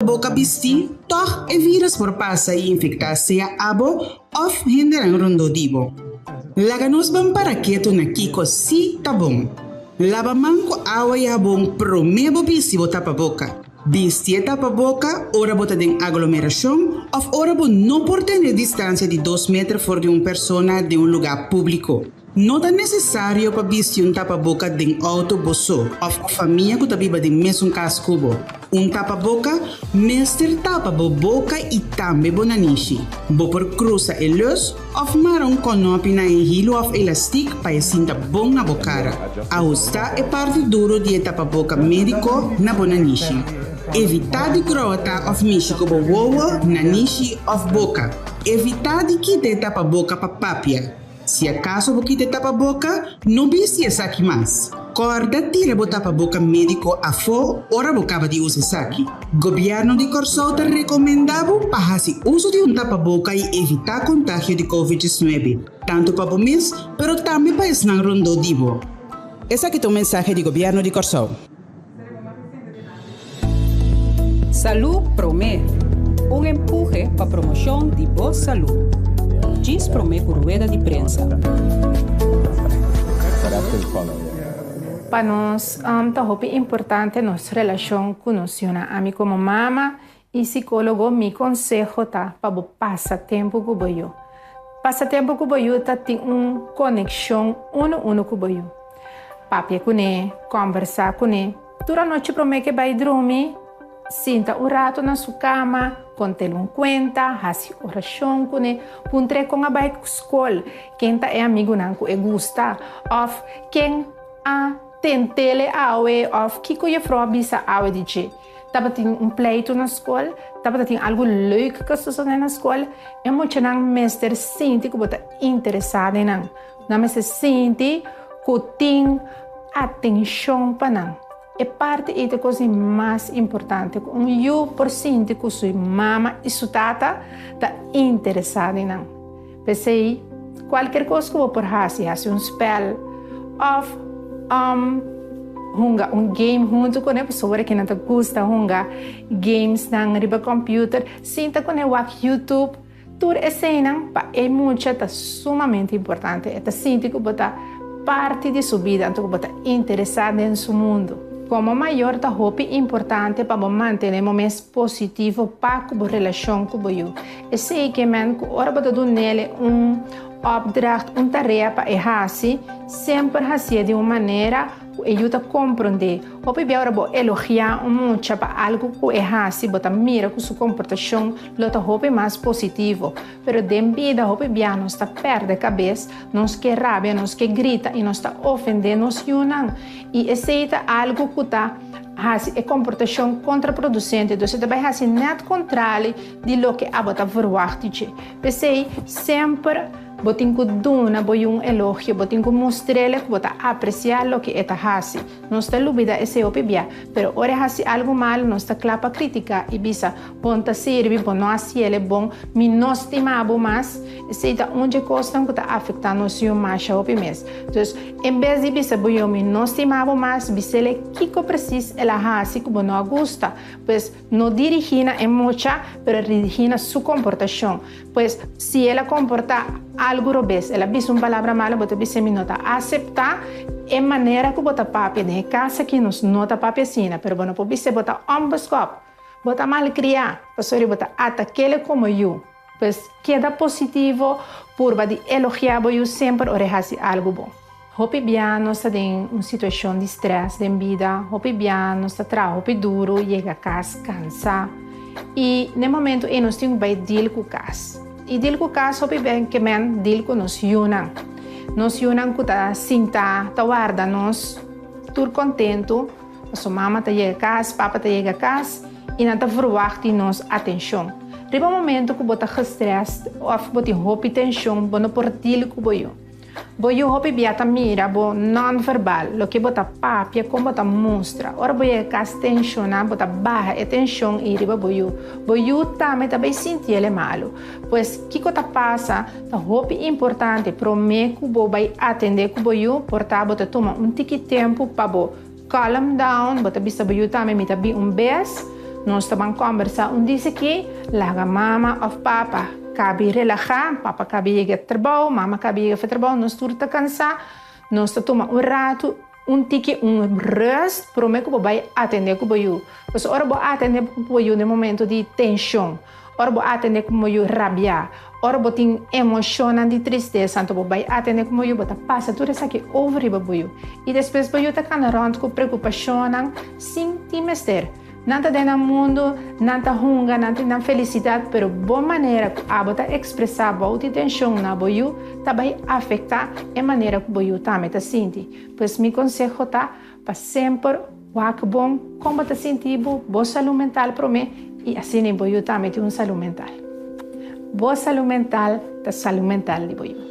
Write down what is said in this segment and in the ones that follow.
Boka bistí, tòg e vírus por pasa i infektá sea abo òf hendenan rondó di bo. Laga nos ban para ketu na kiko sí ta bon. Laba man ku awa i habon promé bo bisti bo tapaboka. Bisti e tapaboka ora bo ta den aglomerashon òf ora bo no por tene distansia di dos meter for di un persona den un lugá públiko. No ta nesesario pa bisti un tapaboka den outo bo so òf ku famia ku ta biba den mesun kas ku bo. Un tapaboka mester tapa bo boka i tambe bo nanishi. Bo por krusa e lus òf mara un kònòpi na e hilu òf elastik pa e sinta bon na bo kara. Ahustá e parti duru di e tapaboka médiko na bo nanishi. Evitá di grota òf mishi ku bo wowo, nanishi òf boka. Evitá di kita e tapaboka pa papia. Si akaso bo kita e tapaboka, no bisti esaki mas. Kòrda tira bo tapaboka médiko afó ora bo kaba di usa esaki. Gobièrnu di Kòrsou ta rekomendá bo pa hasi uso di un tapaboka i evitá kontagio di Covid 19, tantu pa bo mes, pero tambe pa esnan rondó di bo. Esaki ta un mensahe di Gobièrnu di Kòrsou. Salú Promé, un empuhe pa promoshon di bo salú. Djis promé ku rueda di prensa. Pa nos ta hopi importante nos relashon ku nos yunan. Ami komo mama i sikólogo mi konseho ta pa bo pasa tempu ku bo yu. Pasa tempu ku bo yu ta tin un konekshon unu unu ku bo yu. Papia kuné, kòmbersá kuné. Tur anochi promé ke bai drumi, sinta un ratu na su kama, kont'el un kuenta, hasi orashon kuné, puntr'é kon a bai skol, ken ta e amigunan ku e gusta òf ken a tent'el awe òf kiko jefrou a bisa awe di dje. Tabatin un pleitu na skol, tabata tin algu leuk ku a sosodé na skol. E muchanan mester sinti ku bo ta interesá den nan. Nan mester sinti ku tin atenshon pa nan. E parti ei ta e kos di mas importante, ku un yu por sinti ku su mama i su tata ta interesá den nan. P'esei, kualker kos ku bo por hasi, hasi un spèl òf hunga un game huntu kuné, pasobra kinan ta gusta hunga gamesnan riba kòmpiuter, sinta kuné wak YouTube, tur eseinan pa e mucha ta sumamente importante. E ta sinti ku bo ta parti di su bida, anto ku bo ta interesá den su mundu. Komo mayor ta hopi importante pa bo mantené bo mes positivo pa ku bo relashon ku bo yu. Esei ke men ku ora bo ta dun'el un opdracht, un tarea pa e hasi, semper hasié di un manera ku e yu ta komprondé. Hopi bia ora bo elogiá un mucha pa algu ku e hasi, bo ta mira ku su komportashon lo ta hopi mas positivo. Pero den bida hopi bia nos ta pèrdè kabes, nos ke rabia, nos ke grita i nos ta ofendé nos yunan. I esei ta algu ku ta hasi e komportashon kontraprodusente. Dus e ta bai hasi nèt kontrali di loke abo ta verwagt di dje. P'esei, semper bo tin ku duna bo yu un elogio, bo tin ku mustr'el ku bo ta apresiá loke e ta hasi. Nos ta lubidá esei hopi bia, pero ora e hasi algu malu nos ta kla pa kritiká i bisa, Bo no ta sirbi, bo no hasi el e bon, mi no stima bo mas. Esei ta un dje kosnan ku ta afektá nos yu masha hopi mes. Dus, en bes di bisa bo yu mi no stima bo mas, bis'el e kiko presis el a hasi ku bo no a gusta. Pues, No dirigí na e mucha, pero dirigí na su komportashon. Pues, si el a komportá algu robes, el a bisa un palabra malu, bo ta bis'é, Mi no ta aseptá e manera ku bo ta papia. Den e kas akí nos no ta papia asina. Pero bo no por bis'é, Bo ta ònbeskòp, bo ta malkriá, pasobra bo ta atak'é komo yu. Pues, keda positivo, purba di elogiá bo yu semper ora e hasi algu bon. Hopi bia nos ta den un situashon di strès den bida, hopi bia nos ta traha hopi duru, yega kas kansá. I na e momentu ei nos tin ku bai deal ku kas. I deal ku kas hopi bia ke men deal ku nos yunan. Nos yunan ku ta sintá ta warda nos tur kontentu, pasobra mama ta yega kas, papa ta yega kas. I nan ta verwagt di nos atenshon. Riba momento ku bo ta gestrest òf bo tin hopi tenshon, bo no por deal ku bo yu. Bo yu hopi bia ta mira bo non-verbal, loke bo ta papia, kon bo ta mustra. Ora bo yega kas tenshoná, bo ta baha e tenshon ei riba bo yu. Bo yu tambe ta bai sinti el e malu. Pues, kiko ta pasa? Ta hopi importante promé ku bo bai atendé ku bo yu, por ta bo ta tuma un tiki tempu pa bo Calm down, bo ta bisa bo yu tambe mi ta bin un bes. Nos ta ban kòmbersá un dis aki, laga mama òf papa kabi relahá, papa kabi yega trabou, mama kabi yega for trabou, nos tur ta kansá, nos ta tuma un ratu, un tiki un rùst promé ku bo bai atendé ku bo yu. Pasobra ora bo atendé ku bo yu den momento di tenshon, Ora bo atende ku bo yu rabiá, ora bo tin emoshonnan di tristesa, anto bo bai atende ku bo yu, bo ta pasa tur esaki over riba bo yu. I despues bo yu ta kana rònt ku preokupashonnan sin tin mester. Nan ta den nan mundu, nan ta hunga, nan tin nan felisidat, pero bo manera ku abo ta ekspresá bou di tenshon na bo yu ta bai afektá e manera ku bo yu tambe ta sinti. Pues mi konseho ta Pa semper wak bon kon bo ta sinti bo, bo salú mental promé i asina bo yu tambe tin un salú mental. Bo salú mental ta salú mental di bo yu.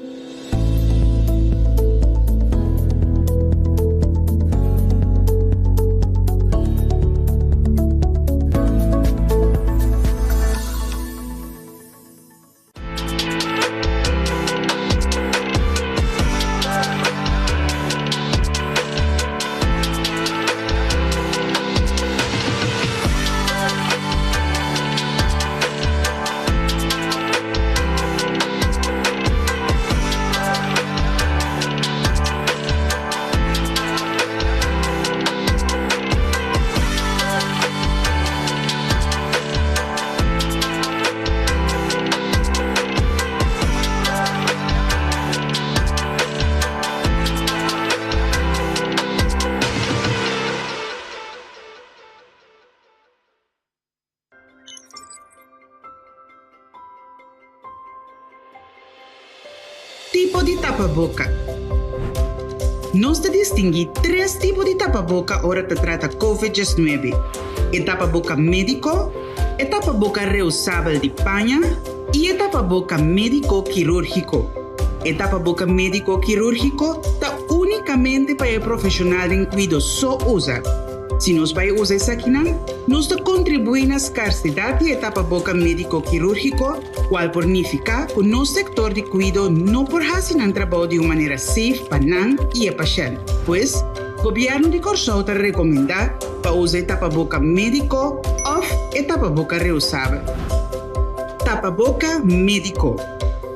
Tipo di tapaboka. Nos ta distinguí tres tipo di tapaboka ora ta trata Covid 19, e tapaboka médiko, e tapaboka reusabel di paña i e tapaboka médiko kirúrgiko. E tapaboka médiko kirúrgiko ta únikamente pa e profeshonal den kuido so usa. Si nos bai usa esakinan, nos ta kontribuí na skarsedat di e tapaboka médiko kirúrgiko, kual por nifiká ku nos sektor di kuido no por hasi nan trabou di un manera safe pa nan i e pashènt. Pues, Gobièrnu di Kòrsou ta rekomendá pa usa e tapaboka médiko òf e tapaboka reusabel. Tapaboka médiko.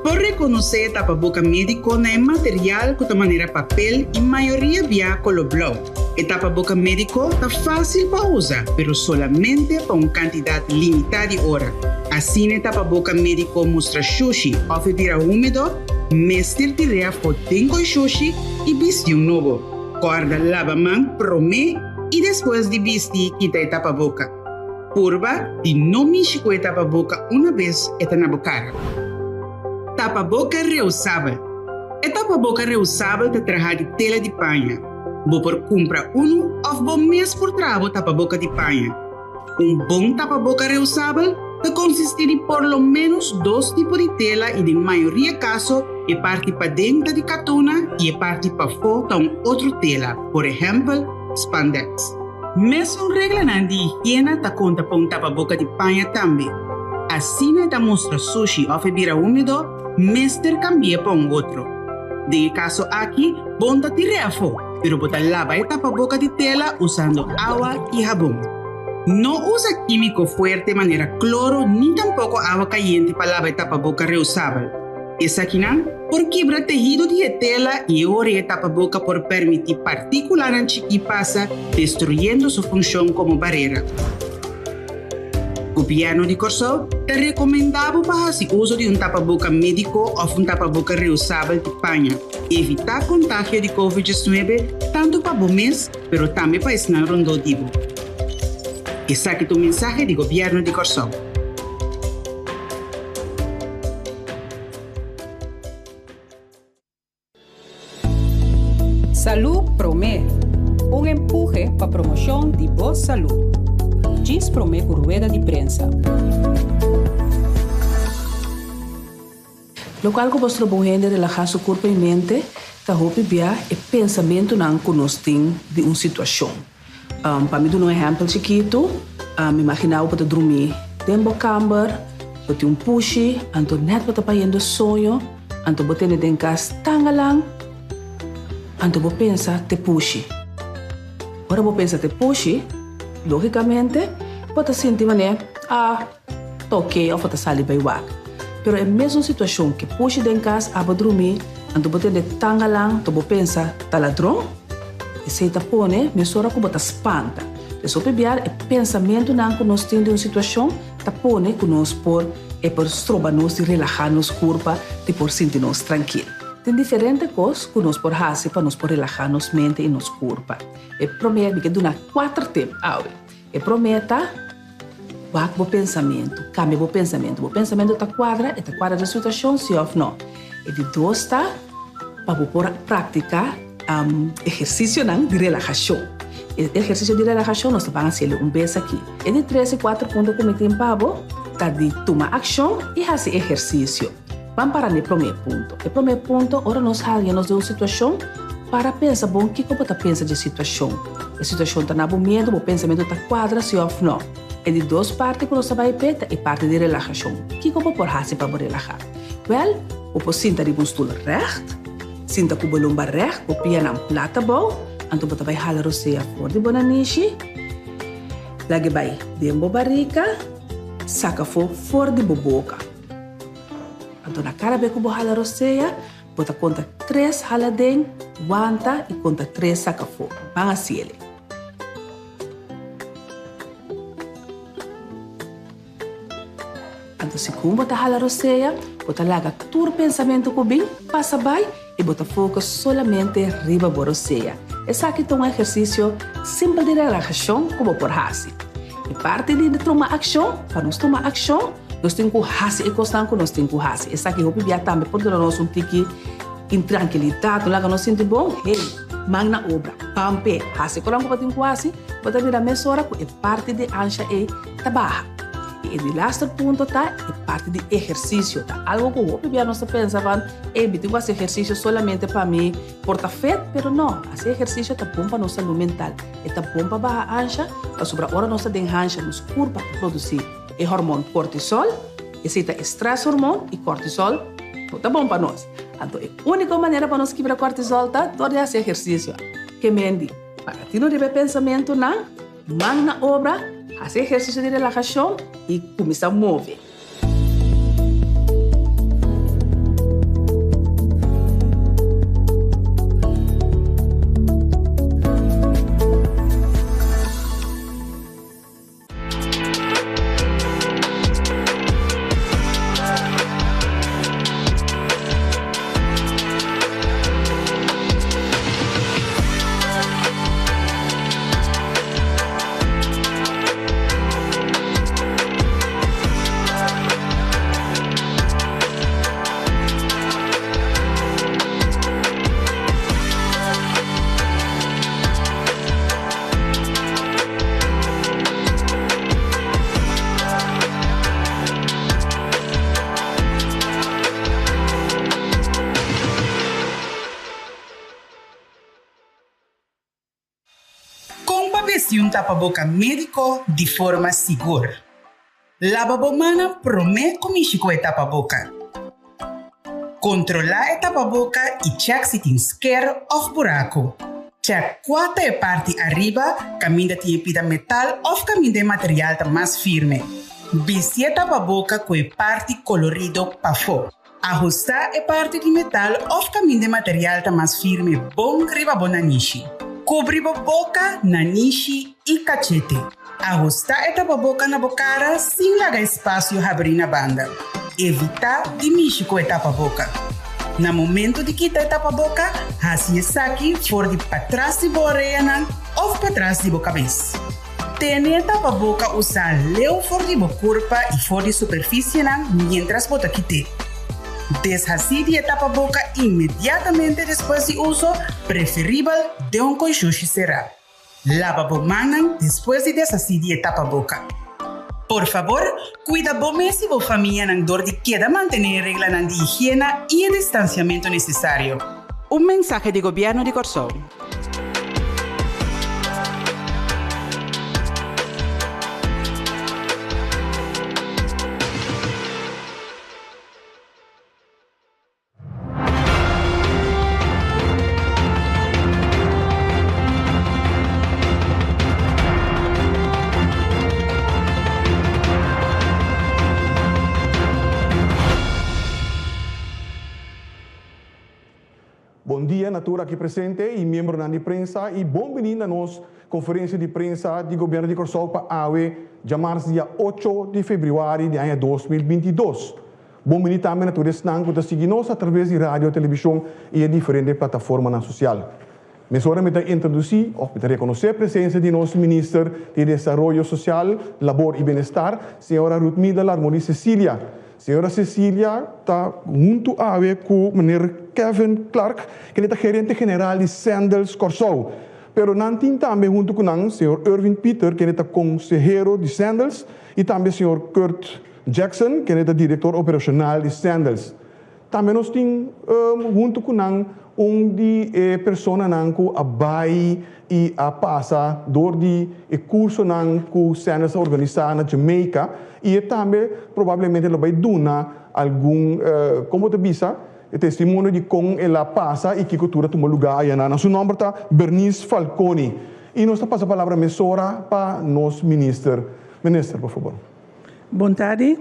Por rekonosé e tapaboka médiko na e material ku ta manera papel i mayoria bia koló blou. E tapaboka médiko ta fásil pa usa, pero solamente pa un kantidat limitá di ora. Asina e tapaboka médiko mustra shushi òf e bira húmedo, mester tir'é afó den koi shushi i bisti un nobo. Kòrda laba man promé i despues di bisti kita e tapaboka. Purba di no mishi ku e tapaboka una bes e ta na bo kara. Tapaboka reusabel. E tapaboka reusabel ta traha di tela di paña. Bo por kumpra unu òf bo mes por traha bo tapaboka di paña. Un bon tapaboka reusabel ta konsistí di por lo ménos dos tipo di tela i den mayoria kaso e parti paden ta di katuna i e parti pafó ta un otro tela, por ehèmpel, spandex. Mesun reglanan di higiena ta konta pa un tapaboka di paña tambe. Asina e ta mustra sushi òf e bira húmedo, mester kambi'é pa un otro. Den e kaso aki, bon ta tir'é afó, pero bo ta laba e tapaboka di tela usando awa i habon. No usa kímiko fuerte manera kloro ni tampoko awa kayente pa laba e tapaboka reusabel. Esakinan por kibra tehido di e tela i e ora e tapaboka por permití partíkulanan chikí pasa, destruyendo su funshon komo barera. Gobièrnu di Kòrsou ta rekomendá bo pa hasi uso di un tapaboka médiko òf un tapaboka reusabel di paña. Evitá kontagio di Covid 19 tantu pa bo mes pero tambe pa esnan rondó di bo. Esaki ta un mensahe di Gobièrnu di Kòrsou. Salú Promé, un empuhe pa promoshon di bo salú. Djis promé ku rueda di prensa. Lokual ku por stroba un hende relahá su kurpa i mente ta hopi bia e pensamentunan ku nos tin di un situashon. Pa mi duna un ehèmpel chikitu, mi imaginá bo bo ta drumí den bo kamber, bo tin un pushi, anto nèt bo ta bayendo soño, Anto bo tene den kas tangalang, anto bo pensa te pushi. Ora bo pensa te pushi, logikamente, Bo ta sinti manera, ah, ta oké òf bo ta sali bai wak. Pero e mesun situashon ku pushi den kas abo drumí, anto bo tende tangalan, anto bo pensa, ta ladron? Esei ta pone mesora ku bo ta spanta. Des hopi biaha e pensamentunan ku nos tin di un situashon ta pone ku nos por e por stroba nos di relahá nos kurpa, di por sinti nos trankil. Tin diferente kos ku nos por hasi pa nos por relahá nos mente i nos kurpa. E promé, mi ke duna kuater tip awe. E promé ta, wak bo pensamentu, kambia bo pensamentu. Bo pensamentu ta kuadra, e ta kuadra den situashon, si òf nò. E di dos ta, pa bo por praktiká ehersisionan di relahashon. E ehersisio di relahashon nos ta ban hasiel un bes aki. E di tres i kuater punto ku mi tin pa bo ta di tuma akshon i hasi ehersisio. Ban para na e promé punto. E promé punto, ora nos haña nos den un situashon, para pensa bon kiko bo ta pensa dje situashon. E situashon ta na bo miedu, bo pensamentu ta kuadra si òf nò. E di dos parti ku nos ta bai p'e ta e parti di relahashon. Kiko bo por hasi pa bo relahá? Wèl, bo por sinta riba un stul règt, sinta ku bo lomba règt, bo pianan plat abou, anto bo ta bai hala rosea for di bo nanishi, lag'e bai den bo barika, saka afó for di bo boka. Anto na kada bes ku bo hala rosea, bo ta konta tres hala den, wanta i konta tres saka afó. Ban hasiel. Anto segun bo ta hala rosea, bo ta laga tur pensamentu ku bin pasa bai i bo ta focus solamente riba bo rosea. Esaki ta un ehersisio simpel di relahashon ku bo por hasi. E parti di tuma akshon, pa nos tuma akshon, nos tin ku hasi e kosnan ku nos tin ku hasi. Esaki hopi bia tambe por duna nos un tiki intrankilidat, no laga nos sinti bon. Hey, man na obra, ban p'e, hasi e kosnan ku bo tin ku hasi, bo ta mira mesora ku e parti di ansha ei ta baha. I e di laster punto ta e parti di ehersisio. Ta algo ku hopi bia nos ta pensa van, ey, mi tin ku hasi ehersisio solamente pa mi por ta fit, pero no, hasi ehersisio ta bon pa nos salú mental. E ta bon pa baha ansha, pasobra ora nos ta den hansha nos kurpa ta produsí e hormon kortisol, esei ta e stress hormon i kortisol no ta bon pa nos. Anto e úniko manera pa nos kibra kortisol ta dor di hasi ehersisio. Ke mendi, paga tino riba e pensamentunan. Man na obra, hasi ehersisio di relahashon i kuminsá move. Kon pa bisti un tapaboka médiko di forma sigur? Laba bo mannan promé ku mishi ku e tapaboka. Kontrolá e tapaboka i chèk si tin sker òf buraku. Chèk kua ta e parti ariba kaminda tin e pida metal òf kaminda e material ta mas firme. Bisti e tapaboka ku e parti kolorido pafó. Ahustá e parti di metal òf kaminda e material ta mas firme bon riba bo nanishi. Kubri bo boka, nanishi i kachete. Ahustá e tapaboka na bo kara sin laga espasio habrí na banda. Evitá di mishi ku e tapaboka. Na momento di kita e tapaboka, hasi esaki for di patras di bo oreanan òf patras di bo kabes. Tene e tapaboka usá leu for di bo kurpa i for di superfisienan miéntras bo ta kit'é. Deshasí di e tapaboka inmediatamente despues di uso, preferibel den un konshushi será. Laba bo mannan despues di deshasí di e tapaboka. Por fabor, kuida bo mes i bo famianan dor di keda mantené e reglanan di higiena i e distansiamentu nesesario. Un mensahe di Gobièrnu di Kòrsou. Bon dia na tur aki presente i miembronan di prensa i bon bini na nos konferensia di prensa di Gobièrnu di Kòrsou pa awe djamars dia ocho di febrüari di aña 2022. Bon bini tambe na tur esnan ku ta sigui nos atraves di radio, televishon i e diferente plataformanan sosial. Mesora mi ta introdusí òf mi ta rekonosé presensia di nos Minister di Desaroyo Sosial, Labor i Benestar, señora Ruthmilda Larmonie-Cecilia. Señora Cecilia ta huntu awe ku meneer Kevin Clark, kende ta gerente general di Sandals Kòrsou. Pero nan tin tambe huntu ku nan señor Irvin Pieter, kende ta konsehero di Sandals, i tambe señor Kurt Jackson, kende ta direktor operashonal di Sandals. Tambe nos tin huntu ku nan un di e personanan ku a bai i a pasa dor di e kursonan ku Sanders a organisá na Jamaica i e tambe probablemente lo bai duna algun, kon bo ta bisa, e testimonio di kon el a pasa i kiko tur a tuma lugá ayanan. Su nòmber ta Bernice Falconi. I nos ta pasa palabra mesora pa nos minister. Minister, por fabor. Bon tardi.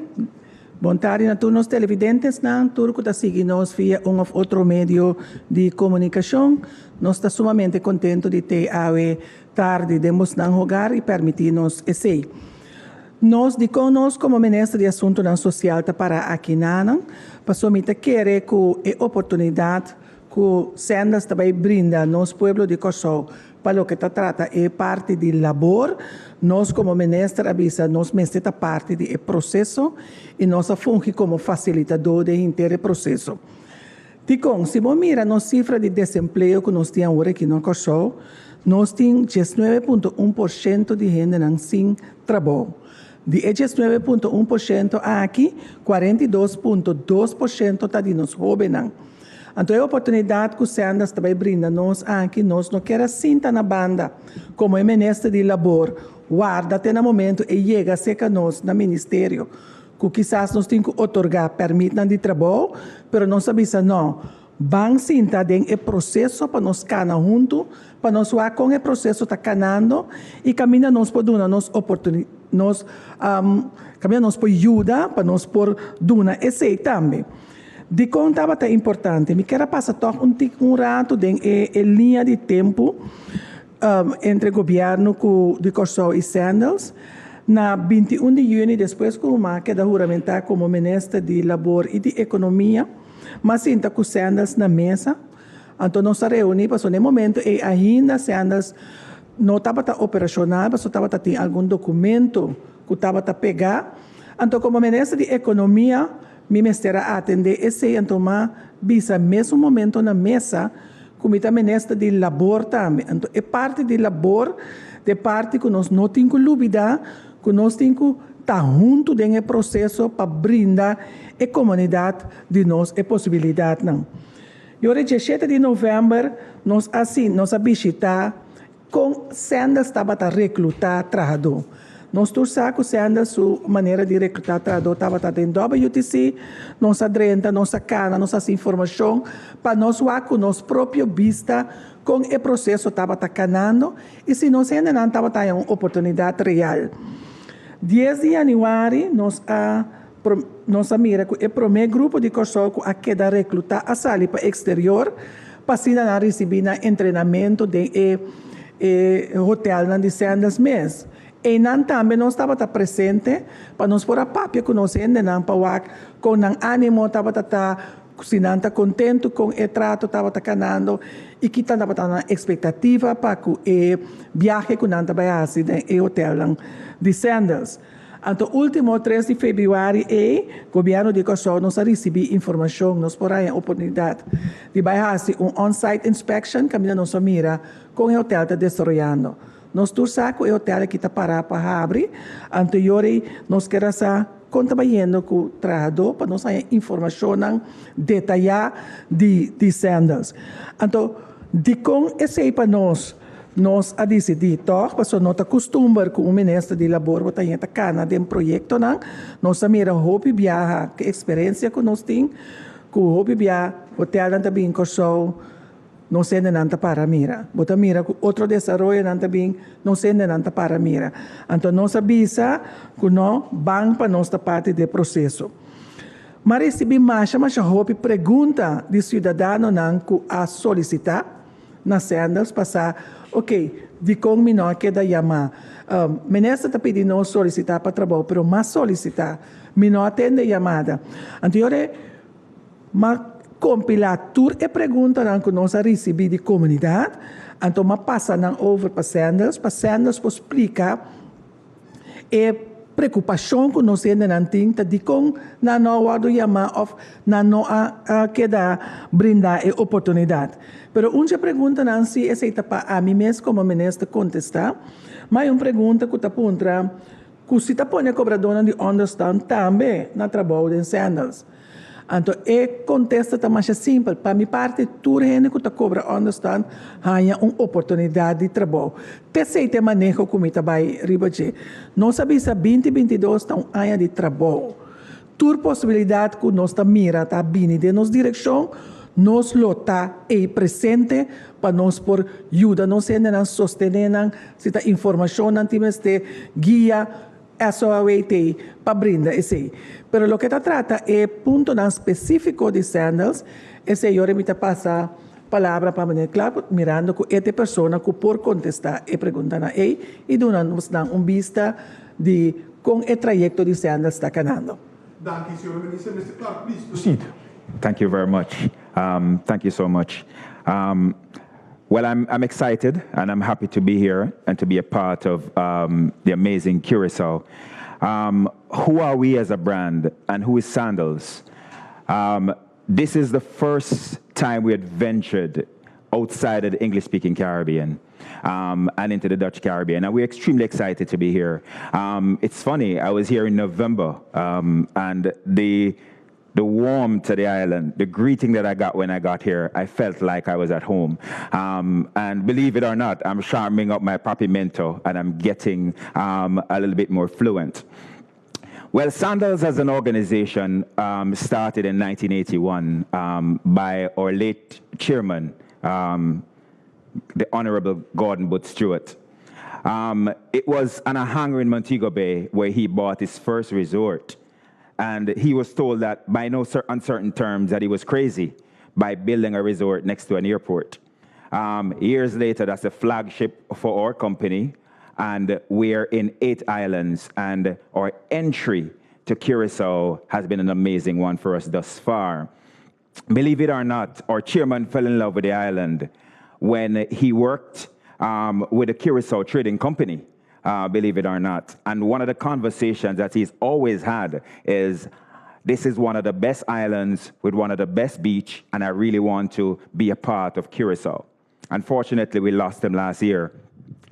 Bon tardi na tur nos televidentesnan, tur ku ta sigui nos via un òf otro medio di komunikashon. Nos ta sumamente kontentu di tei awe tardi den bosnan hogar i pèrmití nos esei. Nos, dikon nos komo Minister di Asuntunan Sosial ta pará aki nanan? Pasobra mi ta kere ku e oportunidat ku Sandals ta bai brinda nos pueblo di Kòrsou Pa loke ta trata e parti di labor, nos komo minister a bisa nos mester ta parti di e proseso i nos a fungi komo fasilitadó den henter e proseso. Dikon? Si bo mira nos sifra di desempleo ku nos tin awor aki na Kòrsou, nos tin 19.1% di hendenan sin trabou. Di e 19.1% aki, 42.2% ta di nos hóbennan. Anto e oportunidat ku Sanders ta bai brinda nos aki, nos no kier a sinta na banda komo e minister di labor warda te na momento e yega serka nos na ministerio ku kisas nos tin ku otorgá pèrmitnan di trabou, pero nos a bisa no, ban sinta den e proseso pa nos kana huntu, pa nos wak kon e proseso ta kanando i kaminda nos por duna nos nos kaminda nos por yuda pa nos por duna esei tambe. Dikon tabata importante? Mi kier a pasa tòg un tik un ratu den e e liña di tempu entre gobièrnu ku di Kòrsou i Sandals. Na 21 di yüni despues ku mi a keda huramentá komo minister di Labor i di Ekonomia, mi a sinta ku Sandals na mesa. Anto nos a reuní pasobra na e momento ei ainda Sandals no tabata operashonal pasobra tabata tin algun dokumento ku tabata pegá. Anto komo minister di Ekonomia Mi mester a atendé esei anto m'a bisa mesun momento na mesa ku mi ta minister di labor tambe. Anto e parti di labor ta e parti ku nos no tin ku lubidá, ku nos tin ku ta huntu den e proseso pa brinda e komunidat di nos e posibilidatnan. I ora e diesshete di novèmber nos a nos a bishitá Kon Sanders tabata reklutá trahadó? Nos tur sa ku Sanders su manera di reklutá trahadó tabata den WTC. Nos a drenta, nos a kana, nos a hasi informashon pa nos wak ku nos propio bista kon e proseso tabata kanando i si nos hendenan tabata haña un oportunidat real. Dies di yanüari nos a nos a mira ku e promé grupo di Kòrsou ku a keda reklutá a sali pa eksterior pa asina nan risibí nan entrenamentu den e e hotelnan di Sandals mes. Einan tambe nos tabata presente pa nos por a papia ku nos hendenan pa wak kon nan ánimo tabata ta, si nan ta kontentu kon e trato tabata kanando i ki tabata nan ekspektativa pa ku e biahe ku nan ta bai hasi den e hotelnan di Sandals. Anto ultimo 3 di febrüari ei, Gobièrnu di Kòrsou nos a risibí informashon, nos por haña oportunidat di bai hasi un on-site inspection kaminda nos a mira kon e hotèl ta desaroyando. Nos tur sa ku e hotèl aki ta pará pa habri, anto yori nos ker a sa kon ta bayendo ku trahadó pa nos haña informashonnan detayá di di Sandals. Anto dikon esei pa nos? Nos a disidí tòg, pasobra no ta kustumber ku un minister di labor bo ta hende ta kana den proyektonan. Nos a mira hopi biaha ku eksperensia ku nos tin, ku hopi bia hotelnan ta bin Kòrsou, nos hendenan ta para mira. Bo ta mira ku otro desaroyonan ta bin, nos hendenan ta para mira. Anto nos a bisa ku no ban pa nos ta parti di e proseso. M'a risibí masha masha hopi pregunta di siudadanonan ku a solisitá na Sandals pa sa, ok, dikon mi no a keda yamá? Minister ta pidi nos solisitá pa trabou, pero m'a solisitá, mi no a tende yamada. Anto yora m'a kompilá tur e preguntanan ku nos a risibí di komunidat, anto m'a pasa nan over pa Sandals, pa Sandals por splika E preokupashon ku nos hendenan tin ta dikon nan no a wòrdu yamá òf nan no a keda brindá e oportunidat. Pero un dje preguntanan si esei ta pa ami mes komo minister kontestá, ma e un pregunta ku ta puntra ku si ta pone kobradónan di ònderstant tambe na trabou den Sandals. Anto e kontesta ta masha simpel, pa mi parti tur hende ku ta kobra ònderstant haña un oportunidat di trabou. P'esei ta e maneho ku mi ta bai riba dje. Nos a bisa binti 22 ta un aña di trabou. Tur posibilidat ku nos ta mira ta bini den nos direkshon, nos lo ta ei presente pa nos por yuda nos hendenan, sostené nan, si ta informashon nan tin mester, guia, SOAW t'ei pa brinda esei. Pero loke ta trata e puntonan spesífiko di Sandals, esei yora mi ta pasa palabra pa meneer Clark, mirando ku e ta e persona ku por kontestá e preguntanan ei i duna nos nan un bista di kon e trayekto di Sandals ta kanando. Danki, señora Minister. Mister Clark, please proceed. Thank you very much. Thank you so much. Well, I'm, I'm excited and I'm happy to be here and to be a part of the amazing Curacao. Who are we as a brand and who is Sandals? This is the first time we had ventured outside of the English-speaking Caribbean and into the Dutch Caribbean, and we're extremely excited to be here. It's funny, I was here in November, and the warmth to the island, the greeting that I got when I got here, I felt like I was at home. And believe it or not, I'm sharpening up my Papiamento and I'm getting a little bit more fluent. Well, Sandals as an organization started in 1981 by our late chairman, the Honorable Gordon Butts Stewart. It was on a hangar in Montego Bay where he bought his first resort. And he was told that by no uncertain terms that he was crazy by building a resort next to an airport. Years later, that's a flagship for our company, and we're in eight islands, and our entry to Curacao has been an amazing one for us thus far. Believe it or not, our chairman fell in love with the island when he worked with the Curacao Trading Company, believe it or not. And one of the conversations that he's always had is, this is one of the best islands with one of the best beach, and I really want to be a part of Curacao. Unfortunately, we lost him last year,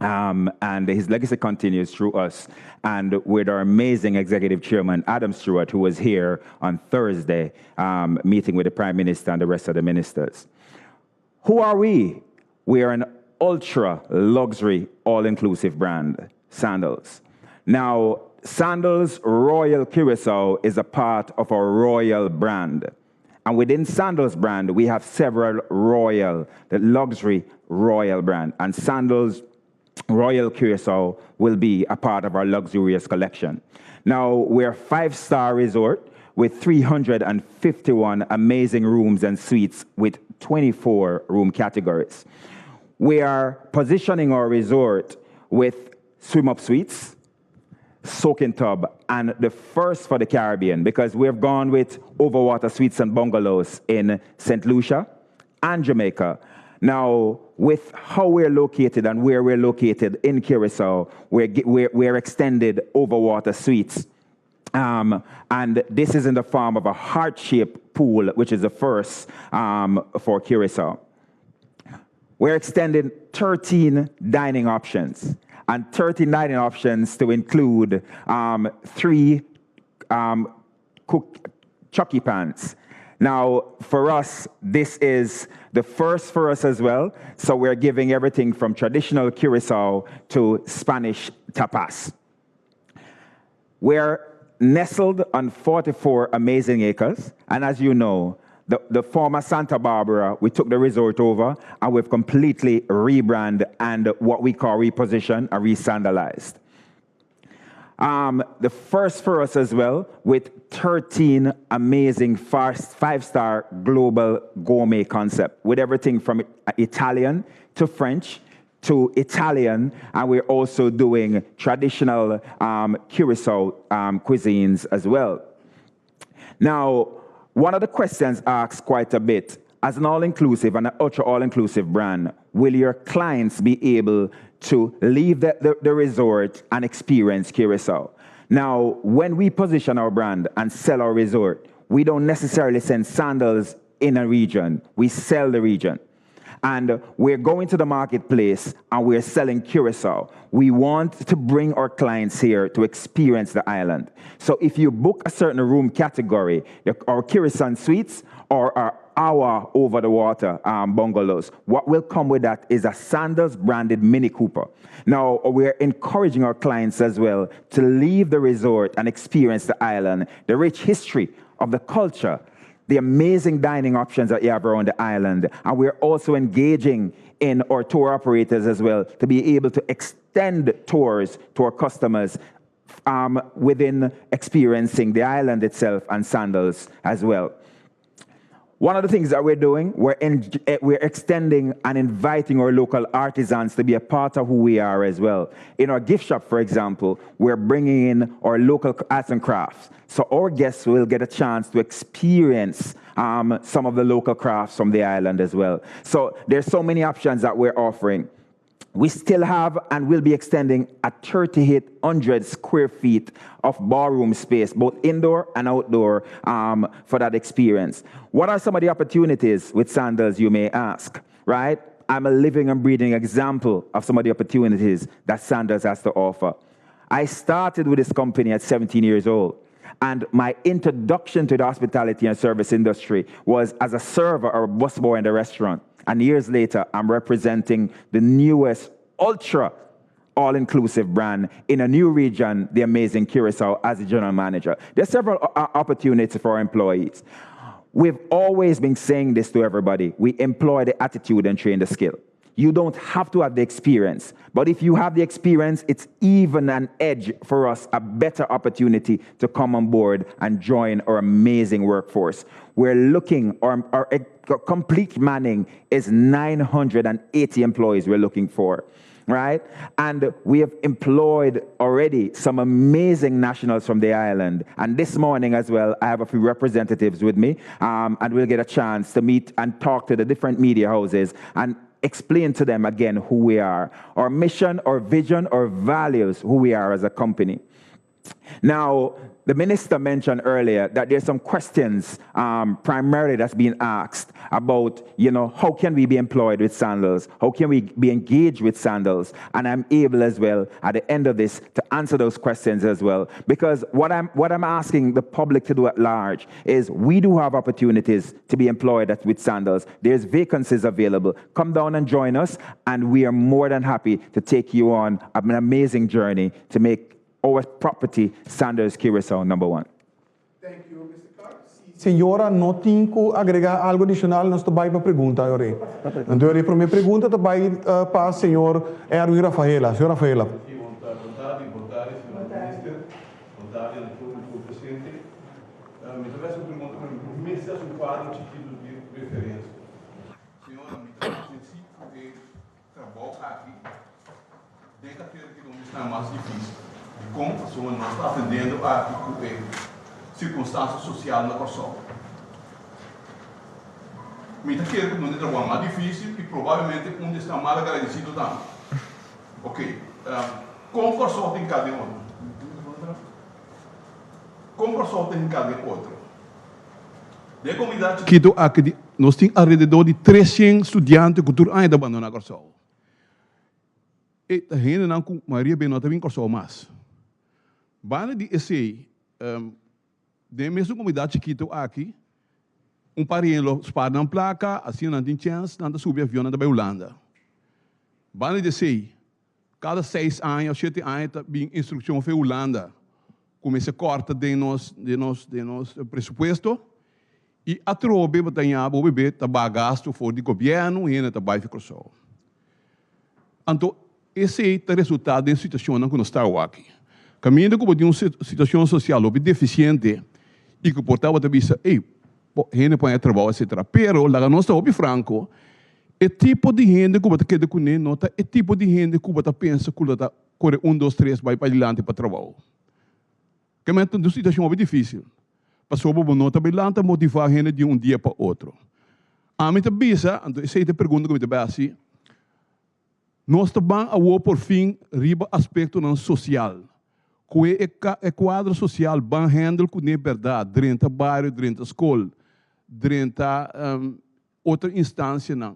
and his legacy continues through us and with our amazing executive chairman, Adam Stewart, who was here on Thursday, meeting with the Prime Minister and the rest of the ministers. Who are we? We are an ultra-luxury, all-inclusive brand, Sandals. Now, Sandals Royal Curacao is a part of our Royal brand, and within Sandals brand, we have several Royal, the luxury Royal brand, and Sandals Royal Curacao will be a part of our luxurious collection. Now, we're a five-star resort with 351 amazing rooms and suites with 24 room categories. We are positioning our resort with swim-up suites, soaking tub, and the first for the Caribbean, because we have gone with overwater suites and bungalows in St. Lucia and Jamaica. Now, with how we're located and where we're located in Curacao, we're extended overwater suites. And this is in the form of a heart-shaped pool, which is the first for Curacao. We're extending 13 dining options, and 13 dining options to include three cook chucky pans. Now, for us, this is the first for us as well, so we're giving everything from traditional Curacao to Spanish tapas. We're nestled on 44 amazing acres, and as you know, the former Santa Barbara, we took the resort over, and we've completely rebranded and what we call repositioned and re-sandalized. Um, the first for us as well, with 13 amazing five-star global gourmet concept, with everything from Italian to French to Italian, and we're also doing traditional um, Curacao um, cuisines as well. Now, one of the questions asked quite a bit, as an all-inclusive and an ultra all-inclusive brand, will your clients be able to leave the, the, the resort and experience Curacao? Now, when we position our brand and sell our resort, we don't necessarily send sandals in a region. We sell the region. And we're going to the marketplace and we're selling Curacao. We want to bring our clients here to experience the island. So if you book a certain room category, our Curacao suites or our our over the water um, bungalows. What will come with that is a Sandals branded Mini Cooper. Now, we're encouraging our clients as well to leave the resort and experience the island, the rich history of the culture, the amazing dining options that you have around the island. And we're also engaging in our tour operators as well to be able to extend tours to our customers um, within experiencing the island itself and Sandals as well. One of the things that we're doing, we're, in, eh, we're extending and inviting our local artisans to be a part of who we are as well. In our gift shop, for example, we're bringing in our local arts and crafts. So our guests will get a chance to experience um, some of the local crafts from the island as well. So there's so many options that we're offering. We still have and will be extending a 3,800 square feet of ballroom space, both indoor and outdoor, um, for that experience. What are some of the opportunities with Sandals, you may ask, right? I'm a living and breathing example of some of the opportunities that Sandals has to offer. I started with this company at 17 years old. And my introduction to the hospitality and service industry was as a server or a busboy in the restaurant. And years later, I'm representing the newest ultra all inclusive brand in a new region, the amazing Curacao, as a general manager. There's several uh, opportunities for our employees. We've always been saying this to everybody. We employ the attitude and train the skill. You don't have to have the experience. But if you have the experience, it's even an edge for us, a better opportunity to come on board and join our amazing workforce. We're looking, our, our complete manning is 980 employees we're looking for right? And we have employed already some amazing nationals from the island. And this morning as well, I have a few representatives with me, um, and we'll get a chance to meet and talk to the different media houses and explain to them again who we are, our mission, our vision, our values, who we are as a company. Now, the minister mentioned earlier that there's some questions um, primarily that's being asked about, you know, how can we be employed with sandals? How can we be engaged with sandals? And I'm able as well at the end of this to answer those questions as well. Because what I'm, what I'm asking the public to do at large is we do have opportunities to be employed at, with sandals. There's vacancies available. Come down and join us, and we are more than happy to take you on an amazing journey to make our property Sanders Curacao number one. Thank you, Mr. Clark. Si señora no tin ku agregá algu adishonal, nos ta bai pa pregunta awor. Anto e promé pregunta ta bai pa señor Erwin Rafaela. Señor Rafaela. Sí, bon tardi, bon tardi, señor Minister. Bon tardi na tur ku presente. Mi ta hasi un pregunta, pero mi mester hasi un kuadro chikitu di referensia. Señora, mi ta konvensí ku e Trabou aki den cartera di un esnan mas dificil. Dicon? Pasobra nos ta atendiendo aki cu e circunstancia social na Corsou. Mi ta kere cu un di trabou mas dificil y probablemente un di esnan mal agradecido tambe. Ok, con Corsou ta hinca den otro? Con Corsou ta hinca den otro? Den e comunidad chikito aki di nos tin alrededor di 300 studiante cu tur aña ta bandona Corsou. E ta hendenan cu mayoria bes no ta bin Corsou mas. Banda di esey, den e mesun comunidad chikito aki, un par di hende lo spaar nan placa, asina nan tin chens, nan ta subi avion, nan ta bay Hulanda. Banda di esey, Kada seis aña o shete aña ta bin instrukshon for Hulanda ku mester kòrta den nos den nos den nos presupuesto i atrobe bo ta ña bo bebe ta baha gastu for di gobièrnu hende ta bai for Kòrsou. Anto esei ta resultá den situashonnan ku nos ta awor aki. Kaminda ku bo tin un situashon sosial hopi defisiente i ku por tabata bisa, ey, hende por haña trabou etcetera. Pero laga nos ta hopi franko, e tipo di hende ku bo ta keda kuné no ta e tipo di hende ku bo ta pensa ku lo ta kore un dos tres bai padilanti pa trabou. Kemey ta un situashon hopi difísil, pasobra bo no ta bai lanta motivá hende di un dia pa otro. Ami ta bisa, anto esei ta e pregunta ku mi ta bai hasi, nos ta ban awor por fin riba aspektonan sosial, ku e e kuadro sosial ban hèndel kuné bèrdat, drenta bario, drenta skol, drenta otro instansianan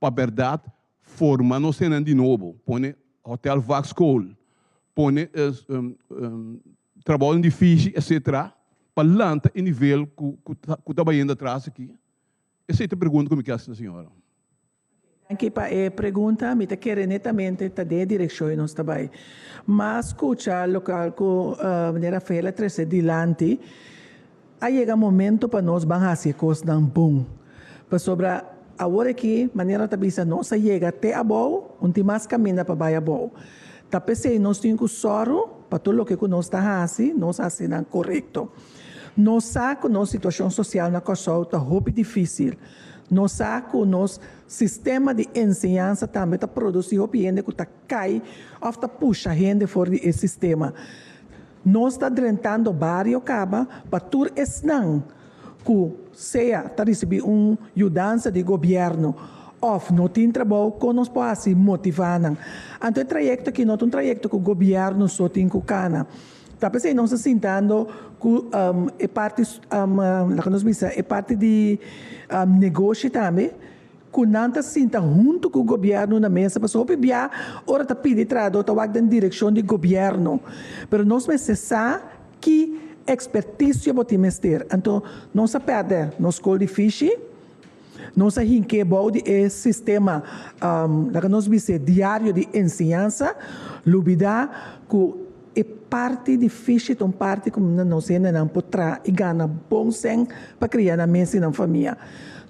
pa bèrdat forma nos hendenan di nobo, pone hotel vakschool, pone trabounan difícil etcetera pa lanta e nivel ku ku ta bayendo atras aki? Esei ta e pregunta ku mi ke hasi na señora. Danki pa e pregunta. Mi ta kere netamente ta den e direkshon nos ta bai. M'a skucha lokal ku meneer Rafael a trese dilanti. A yega momento pa nos ban hasi e kosnan bon. Pasobra awor aki, manera ta bisa, nos a yega te abou, un tin mas kaminda pa bai abou. Ta p'esei nos tin ku sòru pa tur loke ku nos ta hasi, nos hasi nan korekto. Nos sa ku nos situashon sosial na Kòrsou ta hopi difísil. Nos sa ku nos sistema di enseñansa tambe ta produsí hopi hende ku ta kai òf ta pusha hende for di e sistema. Nos ta drentando bario kaba pa tur esnan ku sea ta risibí un yudansa di gobièrnu òf no tin trabou, kon nos por hasi motivá nan? Anto e trayekto aki no ta un trayekto ku gobièrnu so tin ku kana. Ta p'esei nos ta sintando ku e parti, laga nos bisa, e parti di negoshi tambe. Ku nan ta sinta huntu ku gobièrnu na mesa pasobra hopi bia ora ta pidi trahadó ta wak den direkshon di gobièrnu. Pero nos mester sa ki ekspertisio bo tin mester. Anto nos a pèrdè nos skol di fishi, nos a hink'é bou di e sistema laga nos bis'é diario di enseñansa, lubidá ku e parti di fishi ta un parti ku nos hendenan por traha i gana bon sèn pa kria nan mes i nan famia.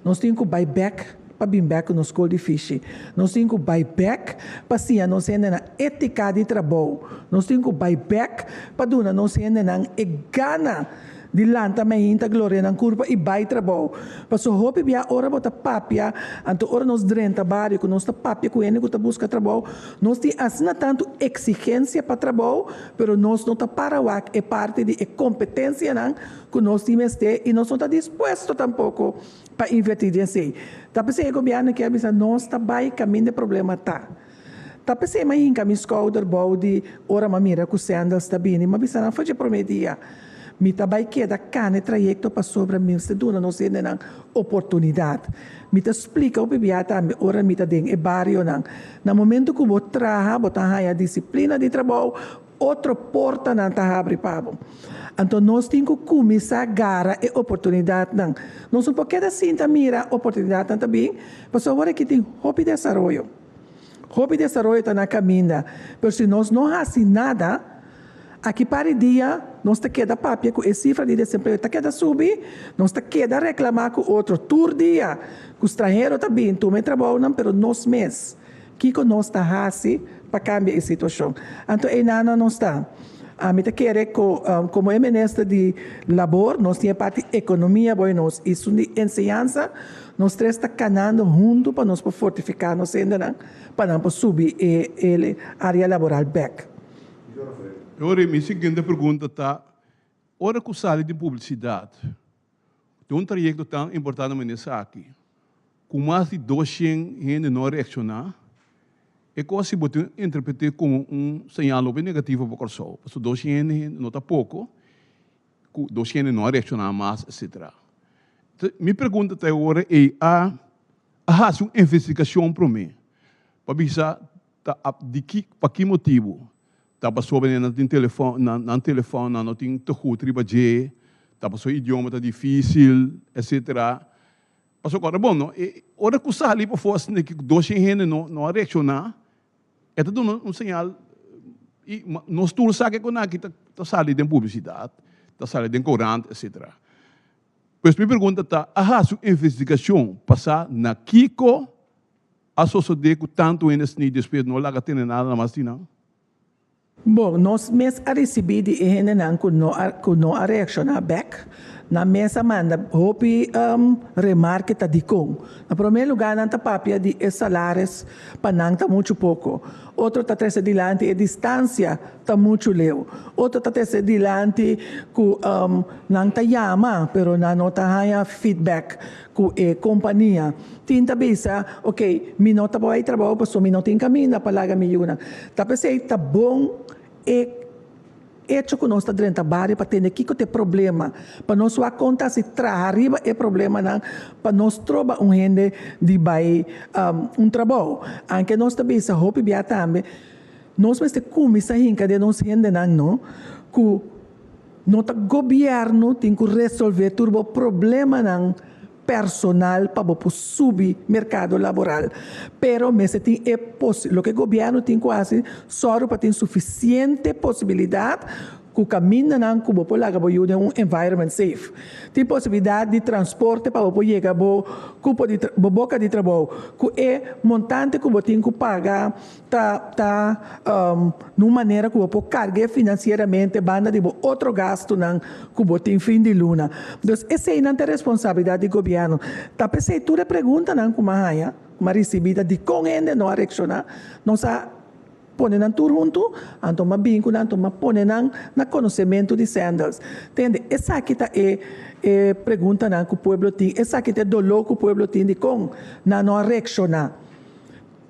Nos tin ku bai bèk pa bin bèk ku nos skol di fishi. Nos tin ku bai bèk pa siña nos hendenan étika di trabou. Nos tin ku bai bèk pa duna nos hendenan e gana di lanta mainta gloria nan kurpa i bai trabou. Paso hopi bia ora bo ta papia, anto ora nos drenta bario ku nos ta papia ku hende ku ta buska trabou, nos tin asina tantu eksigensia pa trabou, pero nos no ta para wak e parti di e kompetensianan ku nos tin mester i nos no ta dispuesto tampoko pa inverti den esei. Ta p'esei e gobièrnu ke a bisa nos ta bai kaminda e problema ta. Ta p'esei m'a hinka mi skouder bou di ora m'a mira ku Sandals ta bini. M'a bisa nan for dje promé dia, Mi ta bai keda kana e trayekto pasobra mi mester duna nos hendenan oportunidat. Mi ta splika hopi bia tambe ora mi ta den e barionan. Na momento ku bo traha, bo ta haña disiplina di trabou, otro portanan ta habri pa bo. Anto nos tin ku kuminsá gara e oportunidatnan. Nos no por keda sinta mira oportunidatnan ta bin, pasobra awor aki tin hopi desaroyo. Hopi desaroyo ta na kaminda, pero si nos no hasi nada, aki par di dia nos ta keda papia ku e sifra di desempleo ta keda subi, nos ta keda reklamá ku otro tur dia ku stranhero ta bin tuma e trabounan, pero nos mes, kiko nos ta hasi pa kambia e situashon? Anto einan nos ta. Ami ta kere ku komo e minister di labor nos tin e parti ekonomia bo i nos i esun di enseñansa, nos tres ta kanando huntu pa nos por fortifiká nos hendenan pa nan por subi e e área laboral bèk. Yori, mi siguiente pregunta ta, ora ku sali den publisidat den un trayekto tan importante manera esaki, ku mas di doshen hende no a reakshoná, E kos si bo tin interpret'é komo un señal hopi negativo pa Kòrsou, pasobra dos hende no ta poko, ku dos hende no a reakshoná mas, etsetera. Mi pregunta ta e ora ei a a hasi un investigashon promé pa bisa ta di ki pa ki motibu, ta pasobra nan tin telefòn nan nan telefòn nan no tin tegut riba dje, ta pasobra idioma ta difísil, etsetera. Pasobra ora bon no, e ora ku sali pafó asina ki doshen hende no no a reakshoná, e ta duna un señal i nos tur sa ke kon aki ta ta sali den publisidat, ta sali den korant etsetera. Pues mi pregunta ta, a hasi un investigashon pa sa na kiko a sosodé ku tantu hende asina i despues no laga tene nada mas di nan? Bon, nos mes a risibí di e hendenan ku no a ku no a reakshoná bèk. Nan mes a manda hopi remarke ta dikon. Na promé lugá nan ta papia di e salaris pa nan ta muchu poko. Otro ta trese dilanti e distansia ta muchu leu. Otro ta trese dilanti ku nan ta yama pero nan no ta haña feedback ku e kompania. Tin ta bisa, ok, mi no ta por bai trabou pasobra mi no tin kaminda pa laga mi yunan. Ta p'esei ta bon e echo ku nos ta drenta bario pa tende kiko ta e problema, pa nos wak kon ta hasi traha riba e problemanan pa nos troba un hende di bai un trabou. Anke nos ta bisa hopi bia tambe, nos mester kuminsá hinka den nos hendenan no ku no ta gobièrnu tin ku resolvé tur bo problemanan personal pa bo por subi merkado laboral. Pero mester tin e posi, loke gobièrnu tin ku hasi, sòru pa tin sufisiente posibilidat ku kamindanan ku bo por laga bo yu den un environment safe. Tin posibilidat di transporte pa bo por yega bo kupo di bo boka di trabou. Ku e montante ku bo tin ku paga ta ta na un manera ku bo por karg'é finansieramente banda di bo otro gastunan ku bo tin fin di luna. Dus eseinan ta e responsabilidat di gobièrnu. Ta p'esei tur e preguntanan ku mi a haña, ku mi a risibí ta dikon hende no a reakshoná, nos a pone nan tur huntu, anto mi a bin ku nan, anto mi a pone nan na konosementu di Sandals. Tende, esaki ta e e preguntanan ku pueblo tin, esaki ta e doló ku pueblo tin dikon nan no a reakshoná.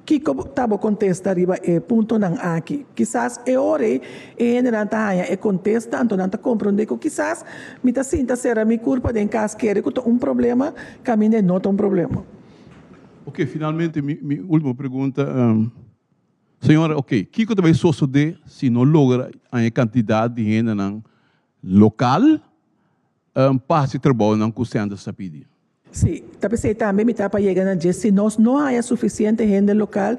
Kiko ta bo kontesta riba e puntonan aki? Kisas e ora ei e hendenan ta haña e kontesta, anto nan ta komprondé ku kisas mi ta sinta sera mi kurpa den kas kere ku ta un problema, kaminda e no ta un problema. Oke, finalmente mi mi ultimo pregunta, señora, oke, kiko ta bai sosodé si no logra haña e kantidat di hendenan lokal pa hasi trabounan ku Sanders ta pidi? Sí, ta p'esei tambe mi ta pa yega na dje, si nos no haña sufisiente hende lokal,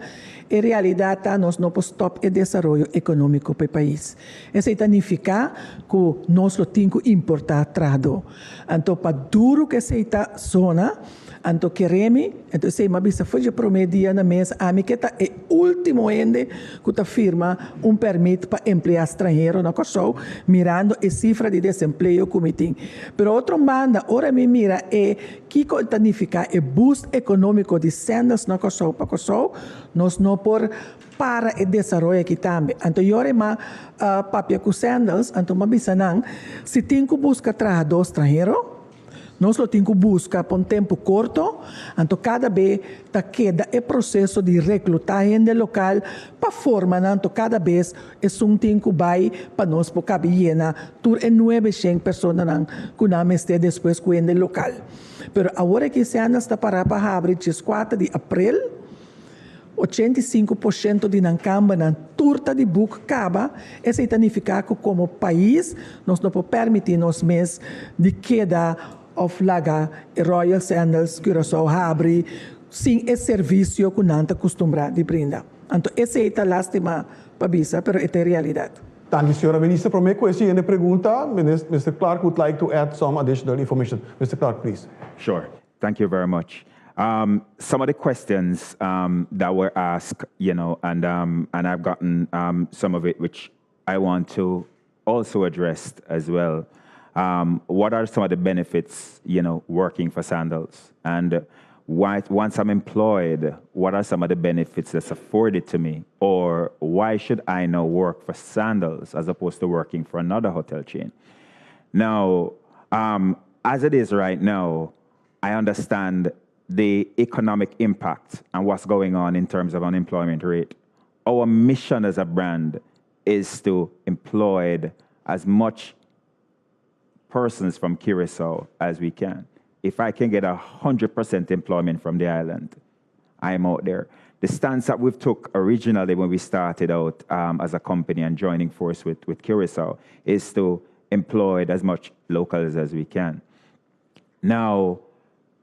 e realidat ta nos no por stòp e desaroyo ekonómiko pa e pais. Esei ta nifiká ku nos lo tin ku importá trahadó. Anto pa duru ku esei ta zona, anto kere mi, anto esei mi a bisa for dje promé dia na mes, ami ke ta e último hende ku ta firma un pèrmit pa empleá stranhero na Kòrsou, mirando e sifra di desempleo ku mi tin. Pero otro banda, ora mi mira e kiko ta nifiká e boost ekonómiko di Sandals na Kòrsou pa Kòrsou, nos no por para e desaroyo aki tambe. Anto yora m'a papia ku Sandals, anto m'a bisa nan, si tin ku buska trahadó stranhero, Nos lo tin ku buska pa un tempu korto, anto kada be ta keda e proseso di reklutá hende lokal pa forma nan, anto kada bes esun tin ku bai pa nos por kabi yena tur e nuebe shen personanan ku nan mester despues ku hende lokal. Pero awor aki Sandals ta pará pa habri dieskuater di aprel. 85% di nan kambernan tur ta di buk kaba, esei ta nifiká ku komo pais nos no por pèrmití nos mes di keda òf laga e Royal Sandals Curaçao habri sin e servisio ku nan ta kustumbrá di brinda. Anto esei ta lástima pa bisa, pero e ta e realidat. Danki, señora Minister. Promé ku e siguiente pregunta, Mister Clark would like to add some additional information. Mister Clark, please. Sure. Thank you very much. Um, some of the questions um, that were asked, you know, and, um, and I've gotten um, some of it, which I want to also address as well. Um, what are some of the benefits, you know, working for Sandals? And why, once I'm employed, what are some of the benefits that's afforded to me? Or why should I now work for Sandals as opposed to working for another hotel chain? Now, um, as it is right now, I understand the economic impact and what's going on in terms of unemployment rate. Our mission as a brand is to employ as much persons from Curacao as we can. If I can get 100% employment from the island, I'm out there. The stance that we've took originally when we started out um, as a company and joining force with, with Curacao is to employ as much locals as we can. Now,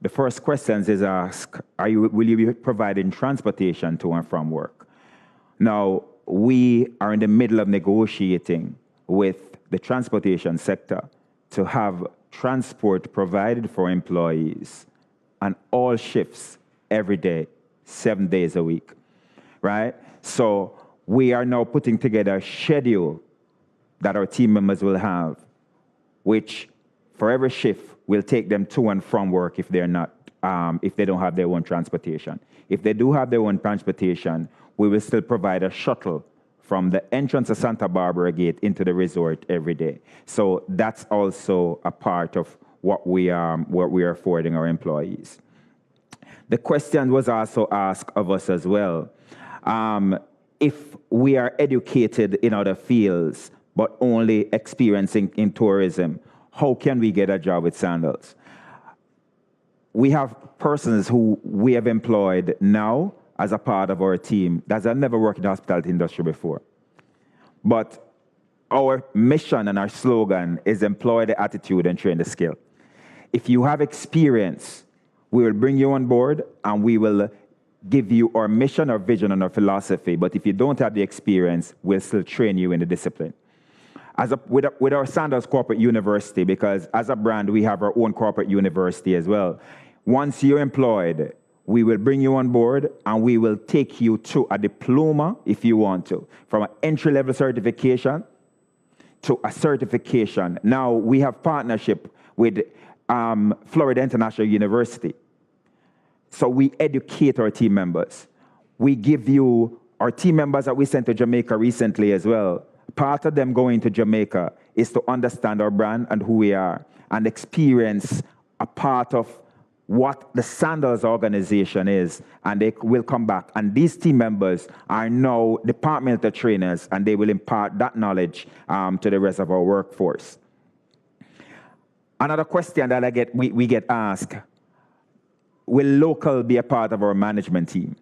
the first questions is asked, are you, will you be providing transportation to and from work? Now, we are in the middle of negotiating with the transportation sector to have transport provided for employees on all shifts every day, 7 days a week, right? So We are now putting together a schedule that our team members will have, which for every shift will take them to and from work if they're not, if they don't have their own transportation. If they do have their own transportation, we will still provide a shuttle from the entrance of Santa Barbara Gate into the resort every day. So that's also a part of what we are affording our employees. The question was also asked of us as well. If we are educated in other fields, but only experiencing in tourism, how can we get a job with Sandals? We have persons who we have employed now as a part of our team that have never worked in the hospitality industry before. But our mission and our slogan is employ the attitude and train the skill. If you have experience, we will bring you on board and we will give you our mission, our vision, and our philosophy. But if you don't have the experience, we'll still train you in the discipline. With our Sandals Corporate University, because as a brand, we have our own corporate university as well. Once you're employed, we will bring you on board and we will take you to a diploma if you want to, from an entry-level certification to a certification. Now, we have partnership with Florida International University. So we educate our team members. We give you our team members that we sent to Jamaica recently as well. Part of them going to Jamaica is to understand our brand and who we are and experience a part of what the Sandals organization is, and they will come back. And these team members are now departmental trainers, and they will impart that knowledge to the rest of our workforce. Another question that we get asked, will local be a part of our management team?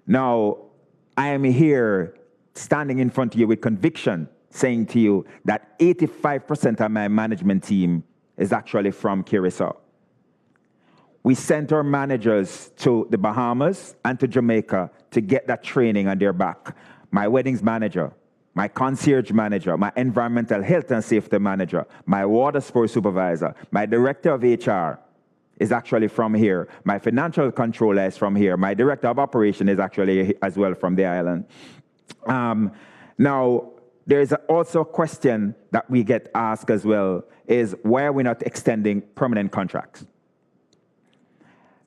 Now, I am here standing in front of you with conviction, saying to you that 85% of my management team is actually from Curacao. We sent our managers to the Bahamas and to Jamaica to get that training on their back. My weddings manager, my concierge manager, my environmental health and safety manager, my water sports supervisor, my director of HR is actually from here. My financial controller is from here. My director of operation is actually as well from the island. Now, there is also a question that we get asked as well is why are we not extending permanent contracts?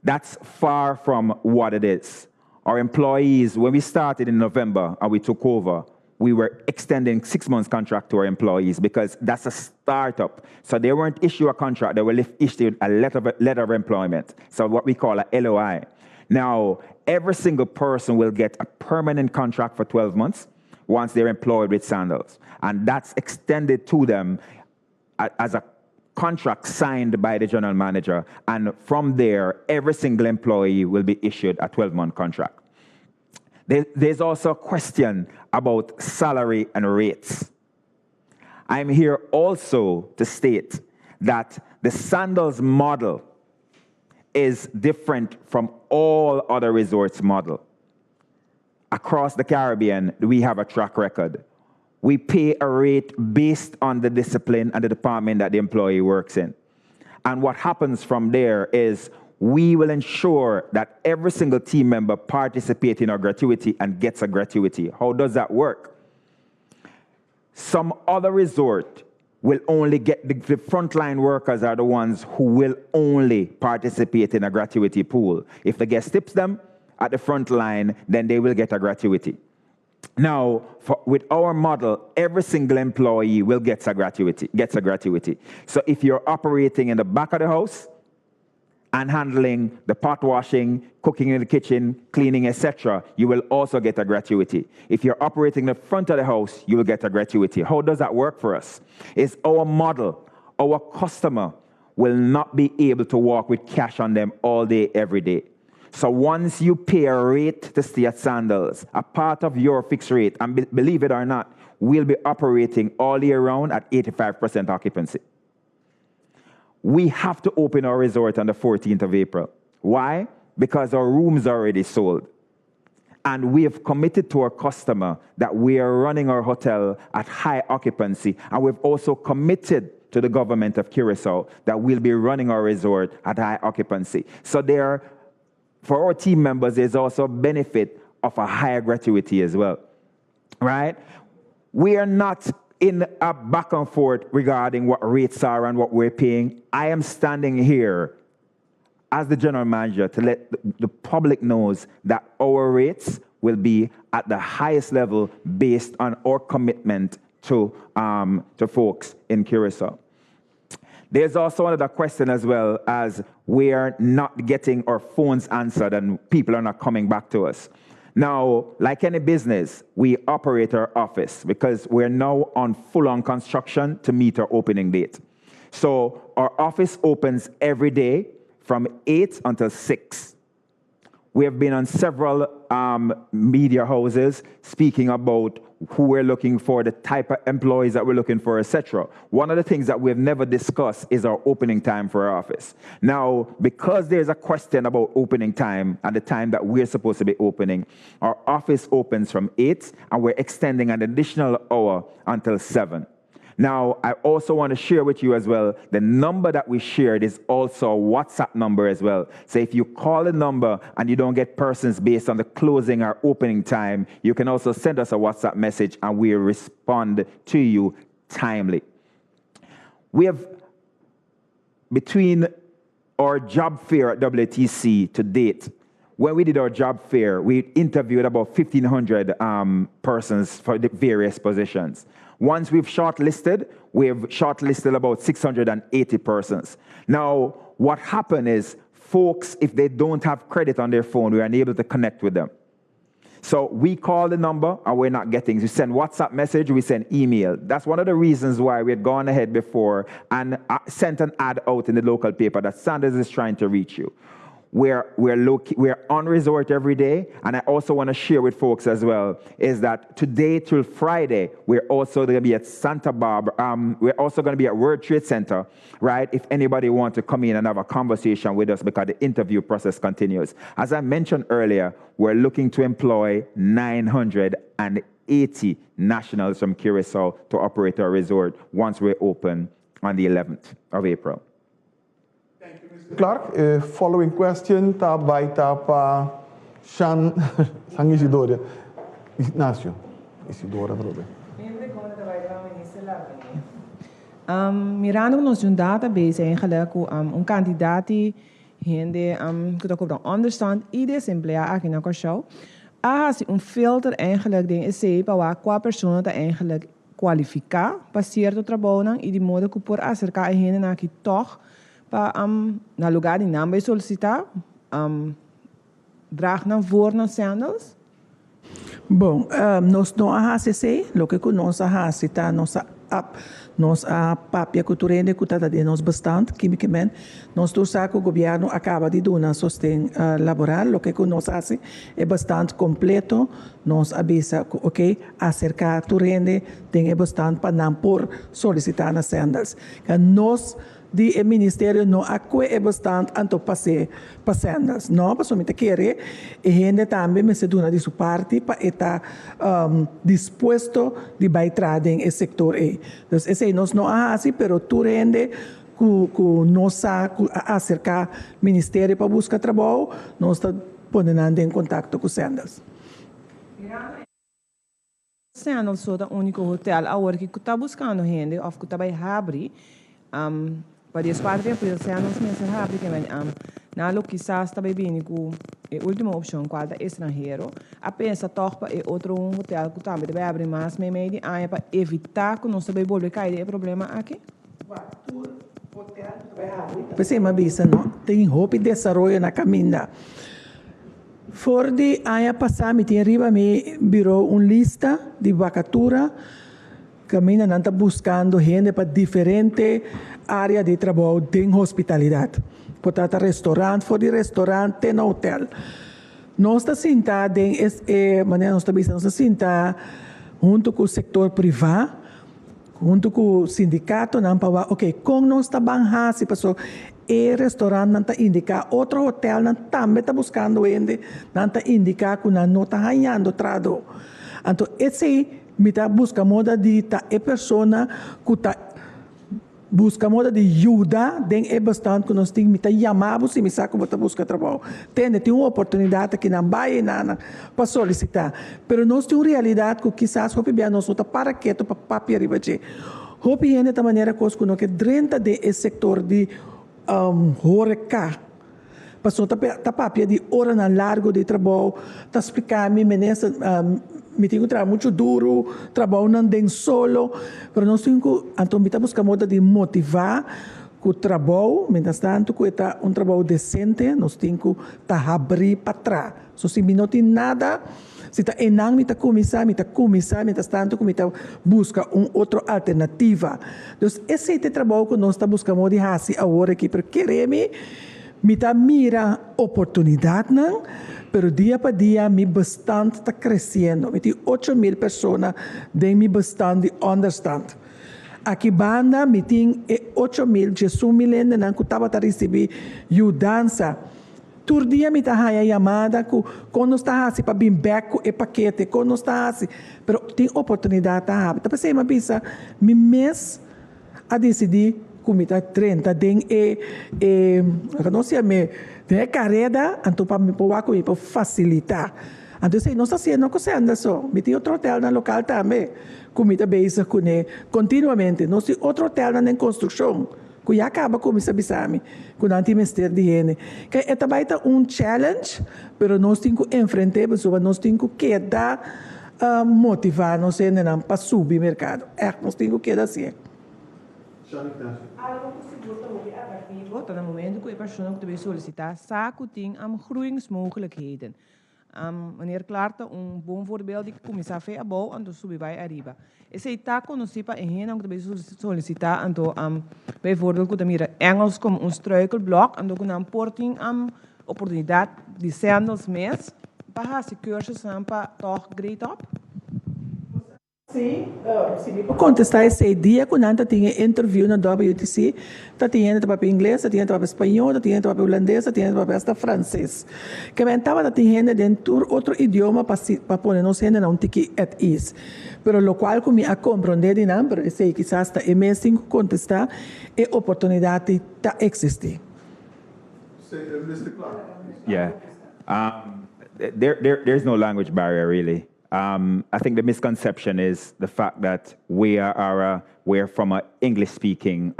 That's far from what it is. Our employees, when we started in November and we took over, we were extending 6 months contract to our employees because that's a startup. So they weren't issued a contract, they were issued a letter of employment. So what we call a LOI. Now, every single person will get a permanent contract for 12 months once they're employed with Sandals. And that's extended to them as a contract signed by the general manager. And from there, every single employee will be issued a 12-month contract. There's also a question about salary and rates. I'm here also to state that the Sandals model is different from all other resorts model. Across the Caribbean, we have a track record. We pay a rate based on the discipline and the department that the employee works in. And what happens from there is we will ensure that every single team member participates in our gratuity and gets a gratuity. How does that work? Some other resort will only get, the frontline workers are the ones who will only participate in a gratuity pool. If the guest tips them at the front line, then they will get a gratuity. Now, with our model, every single employee will get a gratuity. Gets a gratuity. So if you're operating in the back of the house and handling the pot washing, cooking in the kitchen, cleaning, etc., you will also get a gratuity. If you're operating in the front of the house, you will get a gratuity. How does that work for us? It's our model. Our customer will not be able to walk with cash on them all day, every day. So once you pay a rate to stay at Sandals, a part of your fixed rate, and believe it or not, we'll be operating all year round at 85% occupancy. We have to open our resort on the 14th of April. Why? Because our rooms are already sold. And we have committed to our customer that we are running our hotel at high occupancy. And we've also committed to the government of Curacao that we'll be running our resort at high occupancy. So there, for our team members, there's also a benefit of a higher gratuity as well. Right? We are not in a back and forth regarding what rates are and what we're paying. I am standing here as the general manager to let the public knows that our rates will be at the highest level based on our commitment to, to folks in Curacao. There's also another question as well as we are not getting our phones answered and people are not coming back to us. Now, like any business, we operate our office because we're now on full-on construction to meet our opening date. So our office opens every day from 8 until 6. We have been on several media houses speaking about who we're looking for, the type of employees that we're looking for, etc. One of the things that we've never discussed is our opening time for our office. Now, because there's a question about opening time and the time that we're supposed to be opening, our office opens from 8 and we're extending an additional hour until 7. Now, I also want to share with you as well, the number that we shared is also a WhatsApp number as well. So if you call the number and you don't get persons based on the closing or opening time, you can also send us a WhatsApp message and we respond to you timely. We have, between our job fair at WTC to date, when we did our job fair, we interviewed about 1,500 persons for the various positions. Once we've shortlisted about 680 persons. Now, what happened is folks, if they don't have credit on their phone, we're unable to connect with them. So we call the number and we're not getting. We send WhatsApp message, we send email. That's one of the reasons why we had gone ahead before and sent an ad out in the local paper that Sandals is trying to reach you. We're on resort every day, and I also want to share with folks as well is that today till Friday, we're also going to be at Santa Barbara. We're also going to be at World Trade Center, right? If anybody wants to come in and have a conversation with us because the interview process continues. As I mentioned earlier, we're looking to employ 980 nationals from Curacao to operate our resort once we're open on the 11th of April. Clark, following question ta bai ta pa Shan San Isidoro. Ignacio. Isidora trobe. Mirando nos un database eigenlijk ku un kantidat di hende ku ta kobra onderstand i desempleá aki na Kòrsou, a hasi un filter eigenlijk den esei pa wak kua persona ta eigenlijk kualifiká pa sierto trabounan i di modo ku por aserká e hendenan aki tòg pa na lugá di nan bai solisitá, draag nan voor na Sandals. Bon, nos no a hasi esei. Loke ku nos a hasi ta nos a nos a papia ku tur hende ku ta den nos bestand, kimikament. Nos tur sa ku gobièrnu a kaba di duna sosten laboral. Loke ku nos hasi e bestand kompleto, nos a bisa ku oké, aserká tur hende den e bestand pa nan por solisitá na Sandals. Nos di e ministerio no a kue e bestand anto pas'é pa Sandals. No, pasobra mi ta kere e hende tambe mester duna di su parti pa e ta dispuesto di bai traha den e sektor ei. Dus esei nos no a hasi, pero tur hende ku nos sa ku a aserká ministerio pa buska trabou, nos ta pone nan den kontakto ku Sandals. Sandals so ta úniko hotel awor ku ta buskando hende òf ku ta bai habri pa 14 di aprel. Sandals mester habri ke men nan lo kisas ta bai bini ku e último opshon, kual ta estranhero. A pensa tòg pa e otro un hotel ku tambe ta bai habri mas meimei di aña pa evitá ku nos ta bai bolbe kai den e problema aki? P'esei mi a bisa no tin hopi desaroyo na kaminda. For di aña pasá mi tin riba mi biro un lista di vakatura kaminda nan ta buskando hende pa diferente área di trabou den hospitalidat. Por ta ta restorant, for di restorant te na hotel. Nos ta sinta den e manera nos ta bisa, nos ta sinta huntu ku sektor privá, huntu ku sindikatonan pa wak oke kon nos ta ban hasi paso e restaurantnan ta indiká, otro hotelnan tambe ta buskando hende, nan ta indiká ku nan no ta hañando trahadó. Anto esei mi ta buska moda di ta e persona ku ta. Buska moda di yuda den e bestand ku nos tin. Mi ta yama bo si mi sa ku bo ta buska trabou. Tende, tin un oportunidat aki nan, bai einan pa solisitá. Pero nos tin un realidat ku kisas hopi bia nos no ta para ketu pa papia riba dje. Hopi hende ta manera kos ku no ke drenta den e sektor di horeca. Pasobra ta papia di oranan largu di trabou, ta splika mi minister mi tin ku traha muchu duru, trabounan den solo, pero nos tin ku, anto mi ta buska moda di motivá ku trabou, mientras tanto ku e ta un trabou desente, nos tin ku ta habrí pa traha. So si mi no tin nada, si ta einan mi ta kuminsá, mi ta kuminsá mientras tanto ku mi ta buska un otro alternativa. Dus esei ta e trabou ku nos ta buska moda di hasi awor aki, pero kere mi, mi ta mira oportunidatnan, pero dia pa dia mi bestand ta kresiendo. Mi tin 8000 persona den mi bestand di onderstand. Aki banda mi tin e 8000, 11 mil hendenan ku tabata risibí yudansa. Tur dia mi ta haña yamada ku kon nos ta hasi pa bin bèk ku e pakete, kon nos ta hasi, pero tin oportunidat ta habri. Ta p'esei mi a bisa mi mes a disidí ku mi ta drenta den e e no siña mi den e kareda anto pa mi por wak ku mi por fasilitá. Anto esei nos ta hasiendo ku Senda so. Mi tin otro hotelnan lokal tambe ku mi ta bezig kuné kontinuamente. Nos tin otro hotelnan den konstrukshon ku ya kaba kuminsá bisa mi ku nan tin mester di hende. Ke e ta bai ta un challenge, pero nos tin ku enfrent'é pasobra nos tin ku keda motivá nos hendenan pa subi merkado. Ègt nos tin ku keda hasié. Algo ku sigur ta hopi atraktivo ta na momento ku e persona ku ta bai solisitá sa ku tin groeingsmogelijkheden. Meneer Clark ta un bon voorbeeld di kuminsá fe abou anto subi bai ariba. Esei ta konosí pa e hendenan ku ta bai solisitá anto bijvoorbeeld ku ta mira Engels komo un struikelblok anto ku nan por tin oportunidat di Sandals mes pa hasi cursusnan pa tòg grade up. Sí, si mi por kontestá esei, dia ku nan ta tin e interview na WTC, ta tin hende ta papia ingles, ta tin hende ta papia spañó, ta tin hende ta papia hulandes, ta tin hende ta papia asta franses. Ke men tabata tin hende den tur otro idioma pa si pa pone nos hende na un tiki at ease. Pero lokual ku mi a komprondé di nan, pero esei kisas ta e mes tin ku kontestá, e oportunidat di ta eksistí. Yeah. There, there, there's no language barrier really. I think the misconception is the fact that we are a, we're from an English-speaking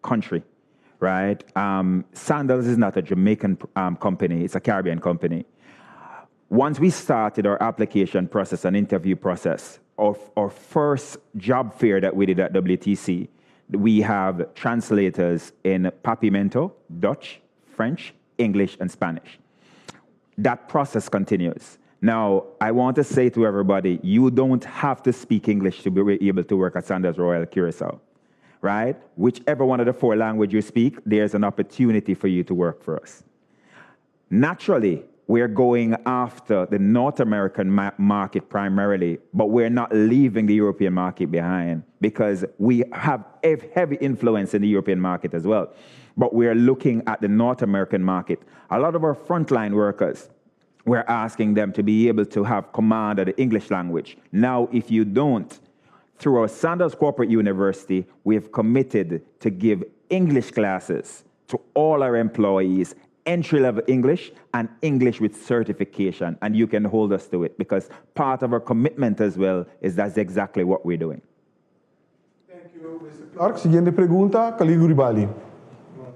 country, right? Sandals is not a Jamaican company, it's a Caribbean company. Once we started our application process and interview process, our first job fair that we did at WTC, we have translators in Papiamento, Dutch, French, English, and Spanish. That process continues. Now, I want to say to everybody, you don't have to speak English to be able to work at Sandals Royal Curacao, right? Whichever one of the four languages you speak, there's an opportunity for you to work for us. Naturally, we're going after the North American market primarily, but we're not leaving the European market behind because we have a heavy influence in the European market as well. But we are looking at the North American market. A lot of our frontline workers, we're asking them to be able to have command of the English language. Now, if you don't, through our Sandals Corporate University, we have committed to give English classes to all our employees, entry-level English and English with certification, and you can hold us to it because part of our commitment as well is that's exactly what we're doing. Thank you, Mr. Clark. Siguiente pregunta, Khalil Ribali.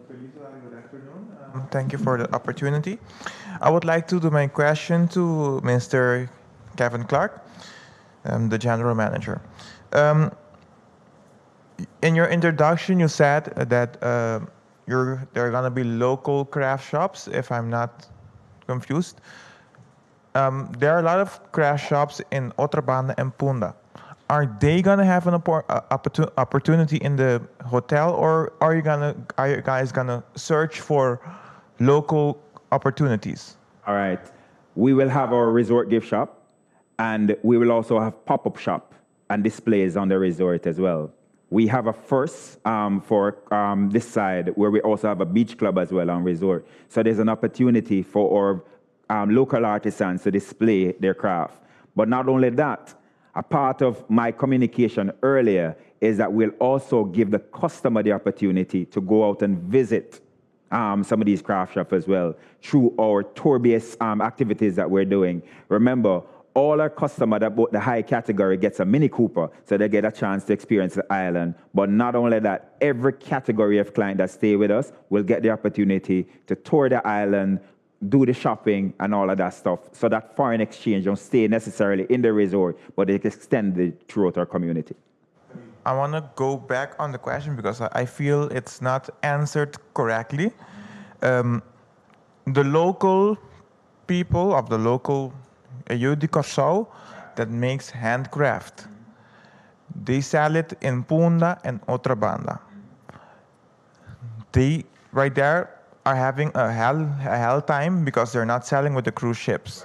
Good afternoon. Thank you for the opportunity. I would like to do my question to Mr. Kevin Clark, the general manager. In your introduction, you said that there are going to be local craft shops, if I'm not confused. There are a lot of craft shops in Otrabanda and Punda. Are they going to have an opportunity in the hotel, or are you guys going to search for local opportunities? All right. We will have our resort gift shop, and we will also have pop-up shop and displays on the resort as well. We have a first for this side where we also have a beach club as well on resort. So there's an opportunity for our local artisans to display their craft. But not only that, A part of my communication earlier is that we'll also give the customer the opportunity to go out and visit some of these craft shops as well through our tour-based activities that we're doing. Remember, all our customer that bought the high category gets a Mini Cooper, so they get a chance to experience the island. But not only that, every category of client that stay with us will get the opportunity to tour the island, do the shopping and all of that stuff. So that foreign exchange don't stay necessarily in the resort, but it extended throughout our community. I want to go back on the question because I feel it's not answered correctly. The local people of the local yu di Kòrsou that makes handcraft, they sell it in Punda and Otrabanda. They right there are having a hell time because they're not selling with the cruise ships.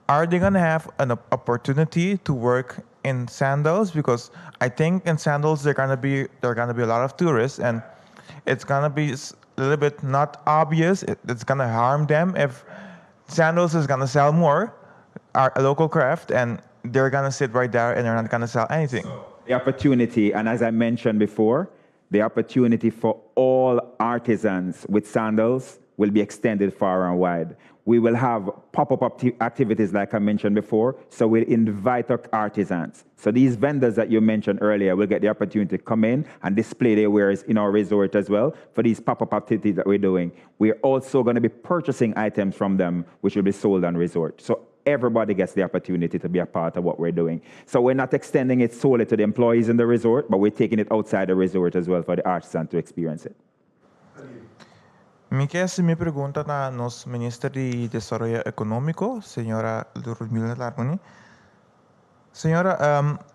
Are they gonna have an opportunity to work in Sandals? Because I think in Sandals there gonna be a lot of tourists and it's gonna be a little bit not obvious. It's gonna harm them if Sandals is gonna sell more, our local craft, and they're gonna sit right there and they're not gonna sell anything. The opportunity, and as I mentioned before, the opportunity for all artisans with Sandals will be extended far and wide. We will have pop-up activities like I mentioned before, so we'll invite our artisans. So these vendors that you mentioned earlier will get the opportunity to come in and display their wares in our resort as well for these pop-up activities that we're doing. We're also going to be purchasing items from them, which will be sold on resort. So everybody gets the opportunity to be a part of what we're doing. So we're not extending it solely to the employees in the resort, but we're taking it outside the resort as well for the artisan to experience it. Mi ke hasi mi pregunta na nos minister di Desaroyo Ekonómiko, señora Ruthmilda Larmonie. Señora,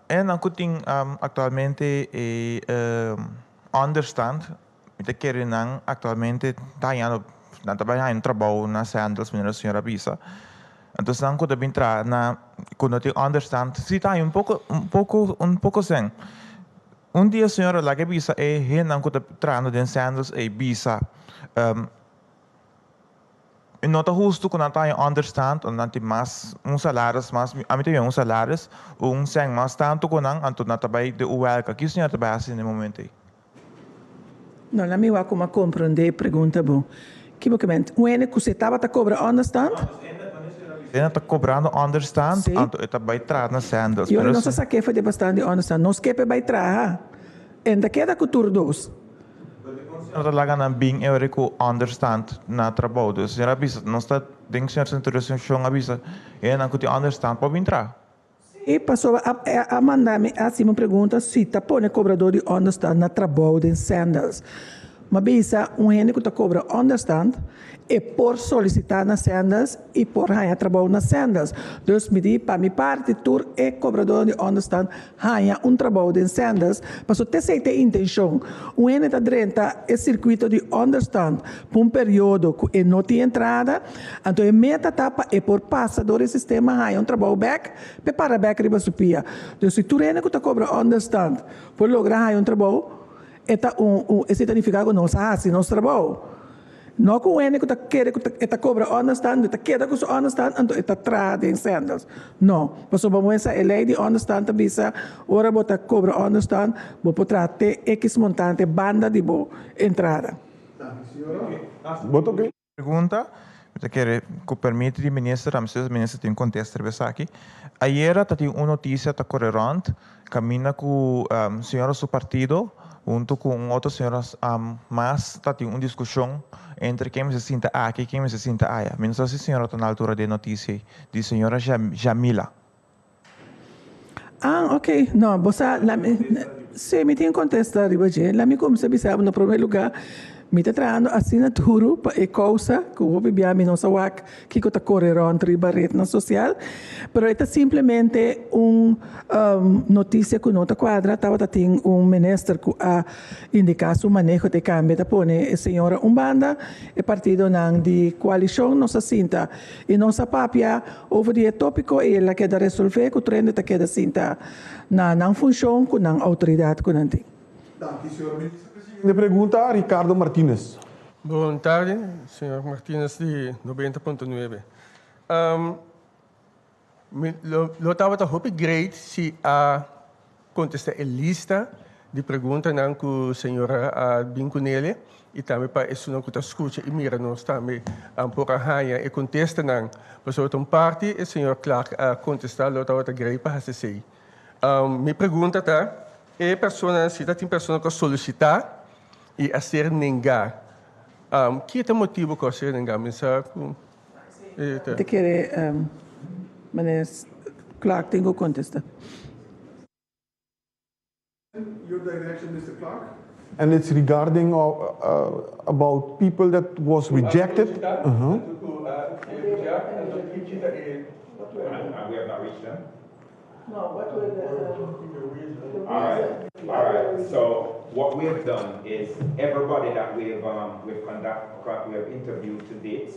e ku tin aktualmente e onderstand, mi ta kere nan aktualmente ta nan ta hañando trabou na Sandals, manera señora a bisa. Anto, nan ku tambe traha na ku no tin onderstand, si ta un poko sèn. Un dia señora laga bisa e hendenan ku ta trahando den Sandals e bisa no ta hustu ku nan ta onderstand nan tin mas un salaris mas, ami tin un salaris un sèn mas tantu ku nan, anto nan ta bai den welga. Kiko señora ta bai hasi na e momento ei? No, laga mi wak kon m'a komprondé e pregunta bon. Ki momento? Un hende ku tabata kobra onderstand? E ta kobrando onderstand, anto e ta bai traha na Sandals. Eu não sei se foi de bastante onderstand. Nos ke p'e bai traha. E ta keda ku tur dos. No ta laga nan bin e ku onderstand na trabou. Dus señora a bisa, nos ta den señora su introducción a bisa, e nan ku tin onderstand por bin traha. E pasó a manda mi hasi un pregunta si ta pone kobradó di onderstand na trabou den Sandals. M'a bisa, un hende ku ta kobra onderstand e por solisitá na Sandals i por haña trabou na Sandals. Dus mi di, pa mi parti, tur e kobradó di onderstand haña un trabou den Sandals, paso t'esei ta e intenshon. Un hende ta drenta e sirkuito di onderstand pa un periodo ku e no tin entrada, anto e meta ta pa e por pasa door e sistema, haña un trabou bèk, p'e para bèk riba su pia. Dus si tur hende ku ta kobra onderstand por logra haña un trabou, e ta un esei ta nifiká ku nos a hasi nos trabou. No ku hende ku ta kere ku ta kobra onderstand, ta keda ku su onderstand, anto e ta traha den Sandals. No, pasobra bo sa e lei di onderstand ta bisa, ora bo ta kobra onderstand, bo por traha te X montante banda di bo entrada. Boto ok? Pregunta, mi ke ku pèrmit di minister, ami sa minister tin kontestá aki. Ayera tabatin un notisia ta kore rònt, kaminda ku señora su partido, huntu ku un otro señora mas tabatin un diskushon entre ken mester sinta aki i ken mester sinta aya. Mi no sa si señora ta na altura di e notisia di señora Jamila. Ah, ok. No, bo sa, si, mi tin kontestá riba dje. Laga mi kuminsá bisa, na promé lugá, mi ta trahando asina duru pa e kousa, ku hopi bia mi no sa wak kiko ta kore rònt riba ret sosial, pero e ta simplemente un notisia ku no ta kuadra. Tabata tin un minister ku a indiká su maneho ta kambia, ta pone e señora un banda, e partidonan di koalishon nos a sinta i nos a papia over di e tópiko i el a keda resolvé ku tur hende ta keda sinta na nan funshon ku nan outoridat ku nan tin. Danki, señor minister. Siguiente pregunta, Ricardo Martinez. Bon tardi, señor Martinez di 90.9. Lo, lo tabata hopi great si a kontestá e lista di preguntanan ku señora a bin kunele i tambe pa esunnan ku ta skucha i mira nos tambe por a haña e kontestanan. Pasobra ta un parti e señor Clark a kontestá, lo tabata great pa hasi esei. Mi pregunta ta, e personanan, si ta tin persona ku a solisitá i a ser nengá, ki ta motibu ku a ser nengá? Mi sa ku e ta. Te kere meneer Clark tin ku kontestá. Your direction, Mister Clark. And it's regarding about people that was rejected. We have not reached them? All right, all right. So what we have done is everybody that we've we've conduct, we have interviewed to date,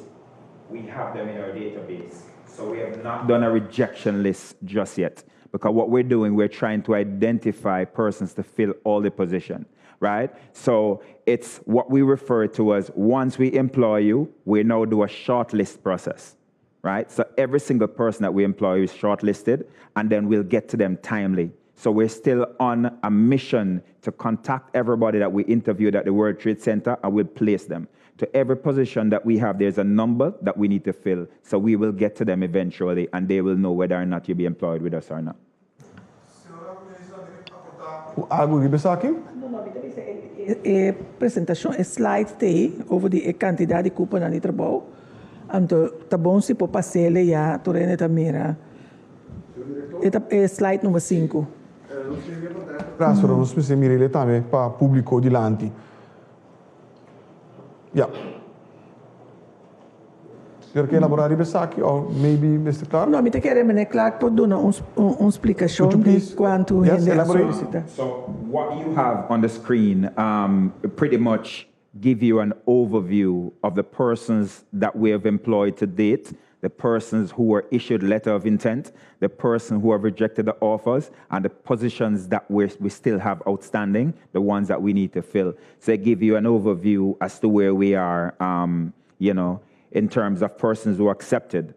we have them in our database. So we have not done a rejection list just yet. Because what we're doing, we're trying to identify persons to fill all the position, right? So it's what we refer to as once we employ you, we now do a shortlist process, right? So every single person that we employ is shortlisted, and then we'll get to them timely. So we're still on a mission to contact everybody that we interviewed at the World Trade Center, and we'll place them. To every position that we have, there's a number that we need to fill. So we will get to them eventually, and they will know whether or not you'll be employed with us or not. Algo riba esaki? No, no, mi ta bisa e presentashon, e slide t'ei over di e kantidat di kuponan di trabou. Anto ta bon si por pas'el ya tur hende ta mira. E ta e slide number sinku. Tras, pero nos mester mir'el tambe pa publico dilanti. Ya. Señor ke elabora riba esaki of maybe Mister Clark? No, mi ta kere meneer Clark por duna un splikashon di kuantu hende a solisita. So what you have on the screen pretty much give you an overview of the persons that we have employed to date, the persons who were issued letter of intent, the person who have rejected the offers, and the positions that we still have outstanding, the ones that we need to fill. So it give you an overview as to where we are, in terms of persons who accepted.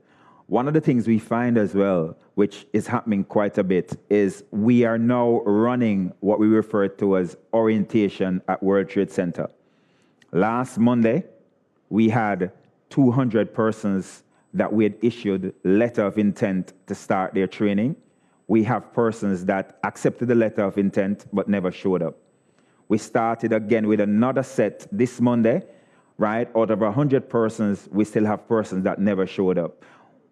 One of the things we find as well, which is happening quite a bit, is we are now running what we refer to as orientation at World Trade Center. Last Monday, we had 200 persons that we had issued letter of intent to start their training. We have persons that accepted the letter of intent but never showed up. We started again with another set this Monday, right? Out of 100 persons, we still have persons that never showed up.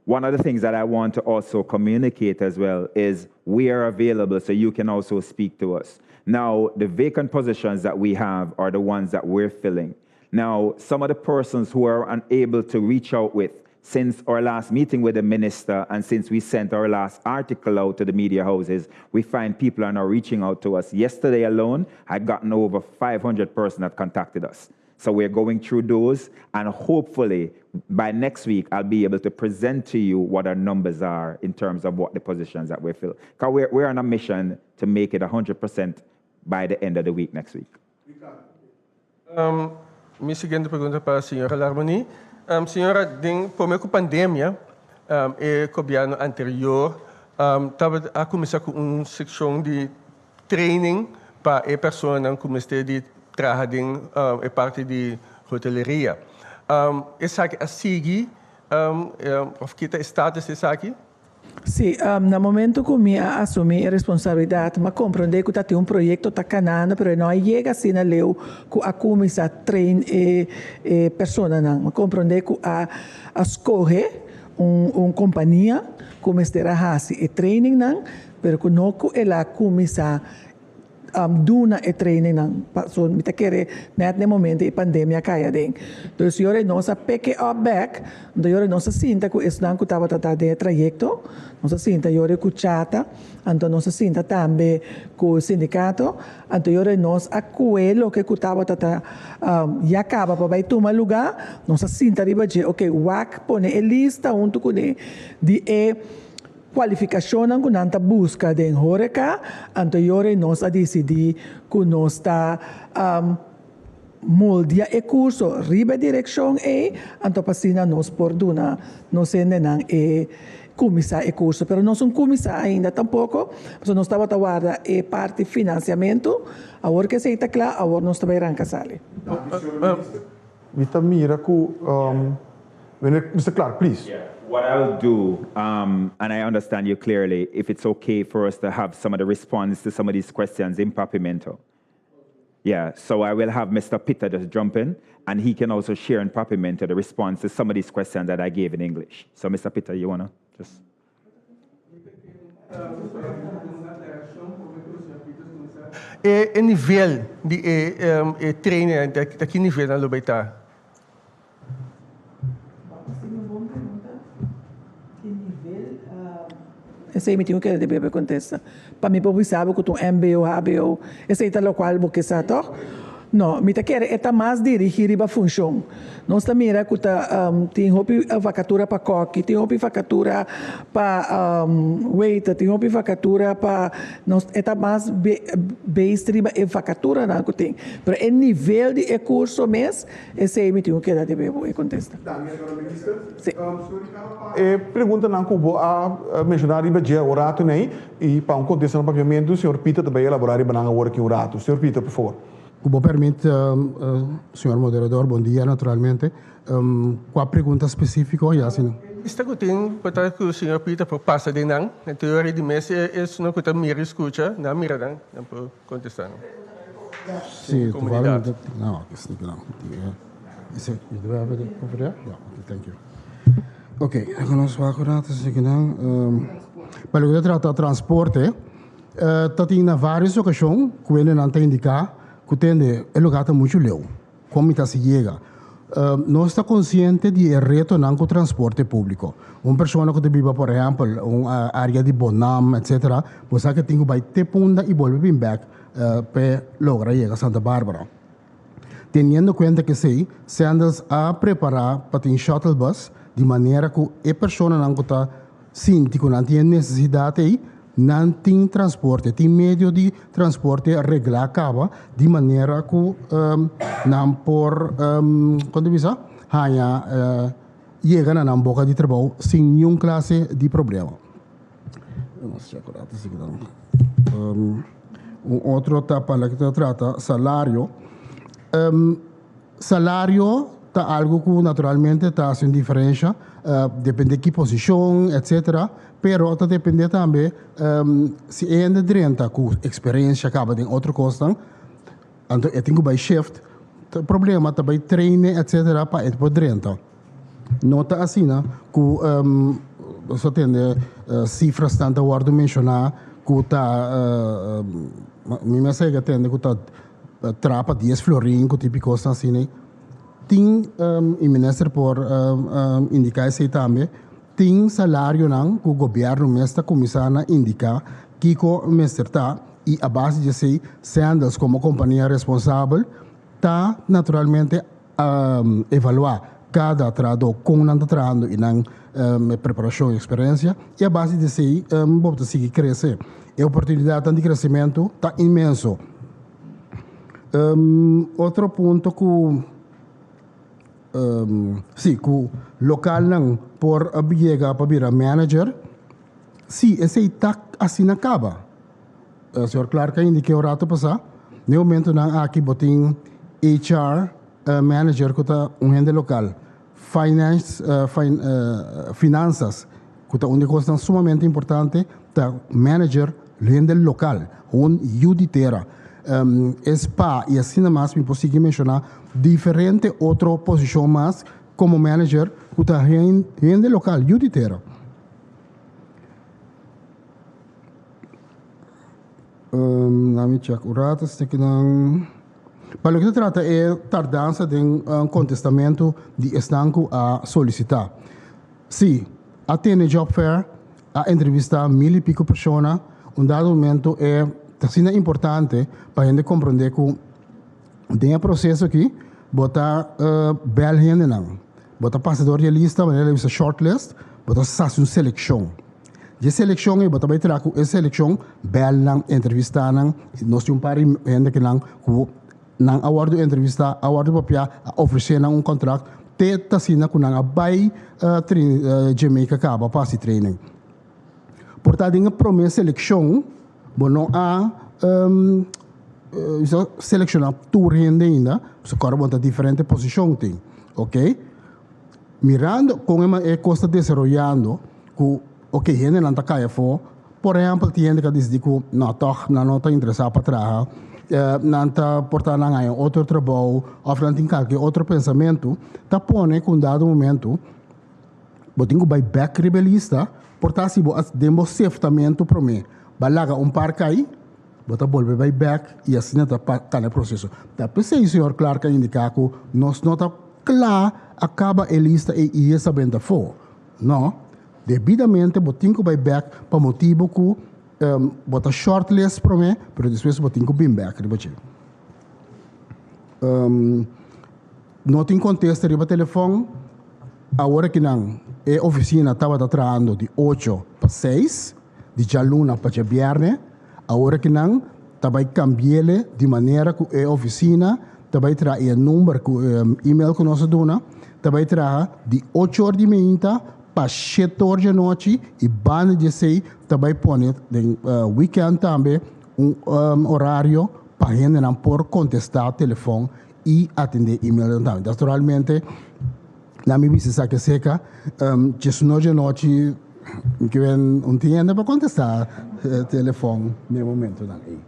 One of the things that I want to also communicate as well is we are available so you can also speak to us. Now, the vacant positions that we have are the ones that we're filling. Now, some of the persons who are unable to reach out with since our last meeting with the minister and since we sent our last article out to the media houses, we find people are now reaching out to us. Yesterday alone, I'd gotten over 500 persons that contacted us. So we're going through those, and hopefully by next week, I'll be able to present to you what our numbers are in terms of what the positions that we fill. Because we're on a mission to make it 100% by the end of the week next week. Mi siguiente pregunta pa señora Larmonie. Señora, den promé ku pandemia, e gobièrnu anterior tabata a kuminsá ku un sekshon di training pa e personanan ku mester di traha den e parti di hoteleria. Esaki a sigui òf ki ta e status di esaki? Sí, na momento ku mi a asumí e responsabilidat, mi a komprondé ku ta tin un proyekto ta kanando, pero e no a yega asina leu ku a kuminsá train e e personanan. Mi a komprondé ku a a skohe un un kompania ku mester a hasi e trainingnan, pero ku no ku el a kuminsá duna e trainingnan. Paso mi ta kere net na e momento e pandemia a kai aden. Dus yora nos a pick it up back, anto yora nos a sinta ku esnan ku tabata ta den e trayekto, nos a sinta yora ku Chata, anto nos a sinta tambe ku sindikato, anto yora nos a kue loke ku tabata ta ya kaba pa bai tuma luga, nos a sinta riba dje, ok, wak pone e lista huntu kuné di e Kualifikashonnan ku nan ta buska den horeka, anto yora nos a disidí ku nos ta moldia e kurso riba e direkshon ei, anto pa asina nos por duna nos hendenan e kuminsá e kurso. Pero nos no kuminsá ainda tampoko, pasobra nos tabata warda e parti finansiamentu. Awor ku esei ta kla, awor nos ta bai ranka sali. Mi ta mira ku Mister Clark, please. What I'll do, um, and I understand you clearly, if it's okay for us to have some of the response to some of these questions in Papiamento. Yeah, so I will have Mr. Peter just jump in, and he can also share in Papiamento the response to some of these questions that I gave in English. So, Mr. Peter, you want to just... E e nivel di e e trainer ta ki nivel nan lo bay ta? Esei mi tin ku keda di bebe kontesta. Pa mi por bisa bo ku ta un mbo, hbo, esei ta lokual bo ke sa tòg? No, mi ta kere e ta mas dirigí riba funshon. Nos ta mira ku ta tin hopi vakatura pa kòki, tin hopi vakatura pa waiter, tin hopi vakatura pa nos e ta mas based riba e vakaturanan ku tin. Pero e nivel di e kurso mes Esei mi tin ku keda debe bo e kontesta. Danki, señora Minister. Si. Señor Ricardo, pa e preguntanan ku bo a menshoná riba dje un ratu nei i pa un kontesta na papiamentu, señor Pieter ta bai elaborá riba nan awor aki un ratu. Señor Pieter, por favor. Ku bo permit, señor moderador, bon dia naturalmente. Kua pregunta spesífiko? Ya si no. Lista ku tin por ta ku señor Pieter por pasa den nan. Enton e ora di mes esunnan ku ta mira i skucha, nan mira nan, nan por kontestá nan. Sí, toevallig. No, is niet lang. Is het, do we have it over there? Yeah, okay, thank you. Oké, okay, dan ons wachten dat is ik dan. Pa loke ta trata transporte, uh, ta tin na varios ocasion ku hende nan ta indica ku tende e lugar ta mucho leu. Kon mi ta si yega? Nos ta konsiente di e retonan ku transporte públiko. Un persona ku ta biba, por ehèmpel, un área di Bonam, etsetera, bo sa ku e tin ku bai te Punda i bolbe bin bèk p'e logra yega Santa Barbara. Teniendo kuenta ku esei, Sandals a prepará pa tin shuttle bus di manera ku e personanan ku ta sinti ku nan tin e nesesidat ei, nan tin transporte, tin medio di transporte reglá kaba di manera ku nan por, kon ta bisa, haña yega na nan boka di trabou sin niun klase di problema. Un otro ta pa loke ta trata salario. Salario ta algo ku naturalmente ta hasi un diferensha, depende ki posishon etcetera, pero ta depende tambe si e hende drenta ku eksperensha kaba den otro kosnan, anto e tin ku bai shift, ta problema ta bai traine etcetera pa e por drenta. No ta asina ku nos a tende sifrasnan ta wòrdu menshoná ku ta mi mes a yega tende ku ta Trapa dies florin ku tipi kosnan asina. Tin, i minister por indiká esei tambe, tin salarionan ku gobièrnu mes ta kuminsá na indiká kiko mester ta i a base di esei Sandals komo kompania responsabel ta naturalmente evaluá kada trahadó kon nan ta trahando i nan preparashon i eksperensia i a base di esei bo ta sigui krese. E oportunidatnan di kresementu ta inmenso. Otro punto ku si ku lokalnan por yega pa bira manager, si esei ta asina kaba. Señor Clark a indiké un rato pasá, den momentunan aki bo tin HR manager ku ta un hende lokal, finance finansas ku ta un di e kosnan sumamente importante ta manager hende lokal, un yu di tera. E spa i asina mas mi por sigui menshoná diferente otro posishon mas komo manager ku ta hende lokal, yu di tera. Laat check un rato stikinan. Pa loke ta trata e tardansa den kontestamentu di esnan ku a solisitá. Sí, a tene job fair, a entrevistá mil i piko persona. Un dado momento e ta asina importante pa hende komprondé ku den e proseso aki bo ta bèl hendenan, bo ta pasa dor di e lista, manera di bisa shortlist, bo ta hasi un selekshon. Dje selekshon ei bo ta bai traha ku e selekshon, bèl nan, entrevistá nan. Nos tin un par di hende kinan ku nan a wòrdu entrevistá, a wòrdu papiá, a ofresé nan un kontrakt. Te ta asina ku nan a bai Jamaica kaba pa hasi training. Por ta den e promé selekshon bo no a selekshoná tur hende ainda, pasobra kòrda bo ta diferente posishon tin, oke. Mirando kon e kos ta desaroyando ku oke hendenan ta kai afó, por ehèmpel tin hende ku a disidí ku no tòg nan no ta interesá pa traha, nan ta por ta nan haña otro trabou òf nan tin kalke otro pensamentu, ta pone ku un dado momento bo tin ku bai bèk riba e lista, por ta si bo a den bo seftamentu promé bo a laga un par kai, bo ta bolbe bai bèk i asina ta kana e proseso. Ta p'esei señor Clark a indiká ku nos no ta kla a kaba e lista ei i e sa benta afó. No, debidamente bo tin ku bai bèk pa motibu ku bo ta shortlist promé, pero despues bo tin ku bin bèk riba dje. No tin kontesta riba telefòn. Awor akinan e ofisina tabata trahando di ocho pa seis, di djaluna pa djabièrnè. Awor akinan ta bai kambi'ele di manera ku e ofisina ta bai traha i e number ku email ku nos a duna ta bai traha di ocho or di meinta pa shete or di anochi i banda di esei ta bai pone den weekend tambe un orario pa hendenan por kontestá telefòn i atendé emailnan tambe. Naturalmente na mi bisa esaki aserka djesnochi di anochi mi ke wen un tin hende pa kontestá telefòn na e momentonan ei.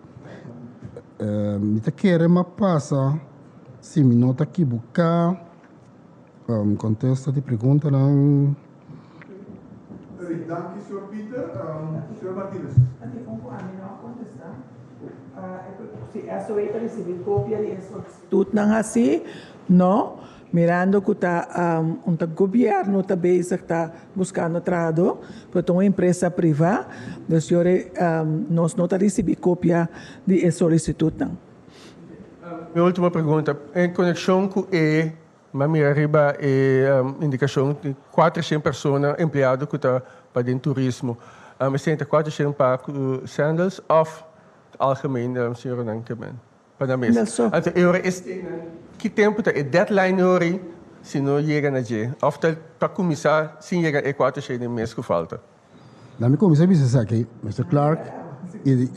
Mi ta kere mi a pasa si mi no ta kibuká kontesta di preguntanan. Danki señor Pieter. Señor Martinez. Si SOA ta ricibi copia di e solicitudnan haci, no, mirando cu ta un ta gobierno ta bezig ta buscando trahador, pero ta un empresa priva, dus yori nos no ta ricibi copia di e solicitudnan. Mi ultimo pregunta, en conexion cu e, mi a mira riba e indicacion di 400 persona empleado cu ta pa den turismo, esey ta 400 pa cu Sandals of algemeen, señor Ronan Kemen? Pa nan mes. Anto e ora eseinan, ki tempu ta e deadline ori si no yega na dje? Of ta pa kuminsá sin yega e kuater shei den mes ku falta? Laat mi kuminsá bisa esaki, Mister Clark i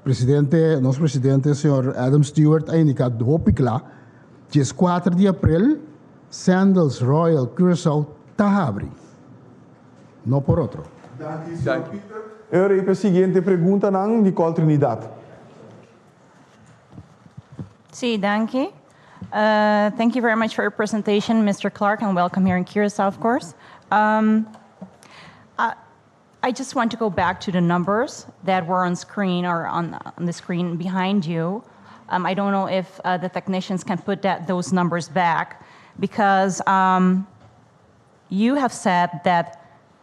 presidente, nos presidente señor Adam Stewart a indiká hopi kla, dieskuater di aprel Sandals Royal Curaçao ta habri. No por otro. Danki, señor Pieter. E ora ei pa e siguiente preguntanan, Nicole Trinidad. Sí, danki. Thank you very much for your presentation, Mr. Clark, and welcome here in Curacao, of course. I just want to go back to the numbers that were on screen or on, on the screen behind you. I don't know if the technicians can put that, those numbers back because you have said that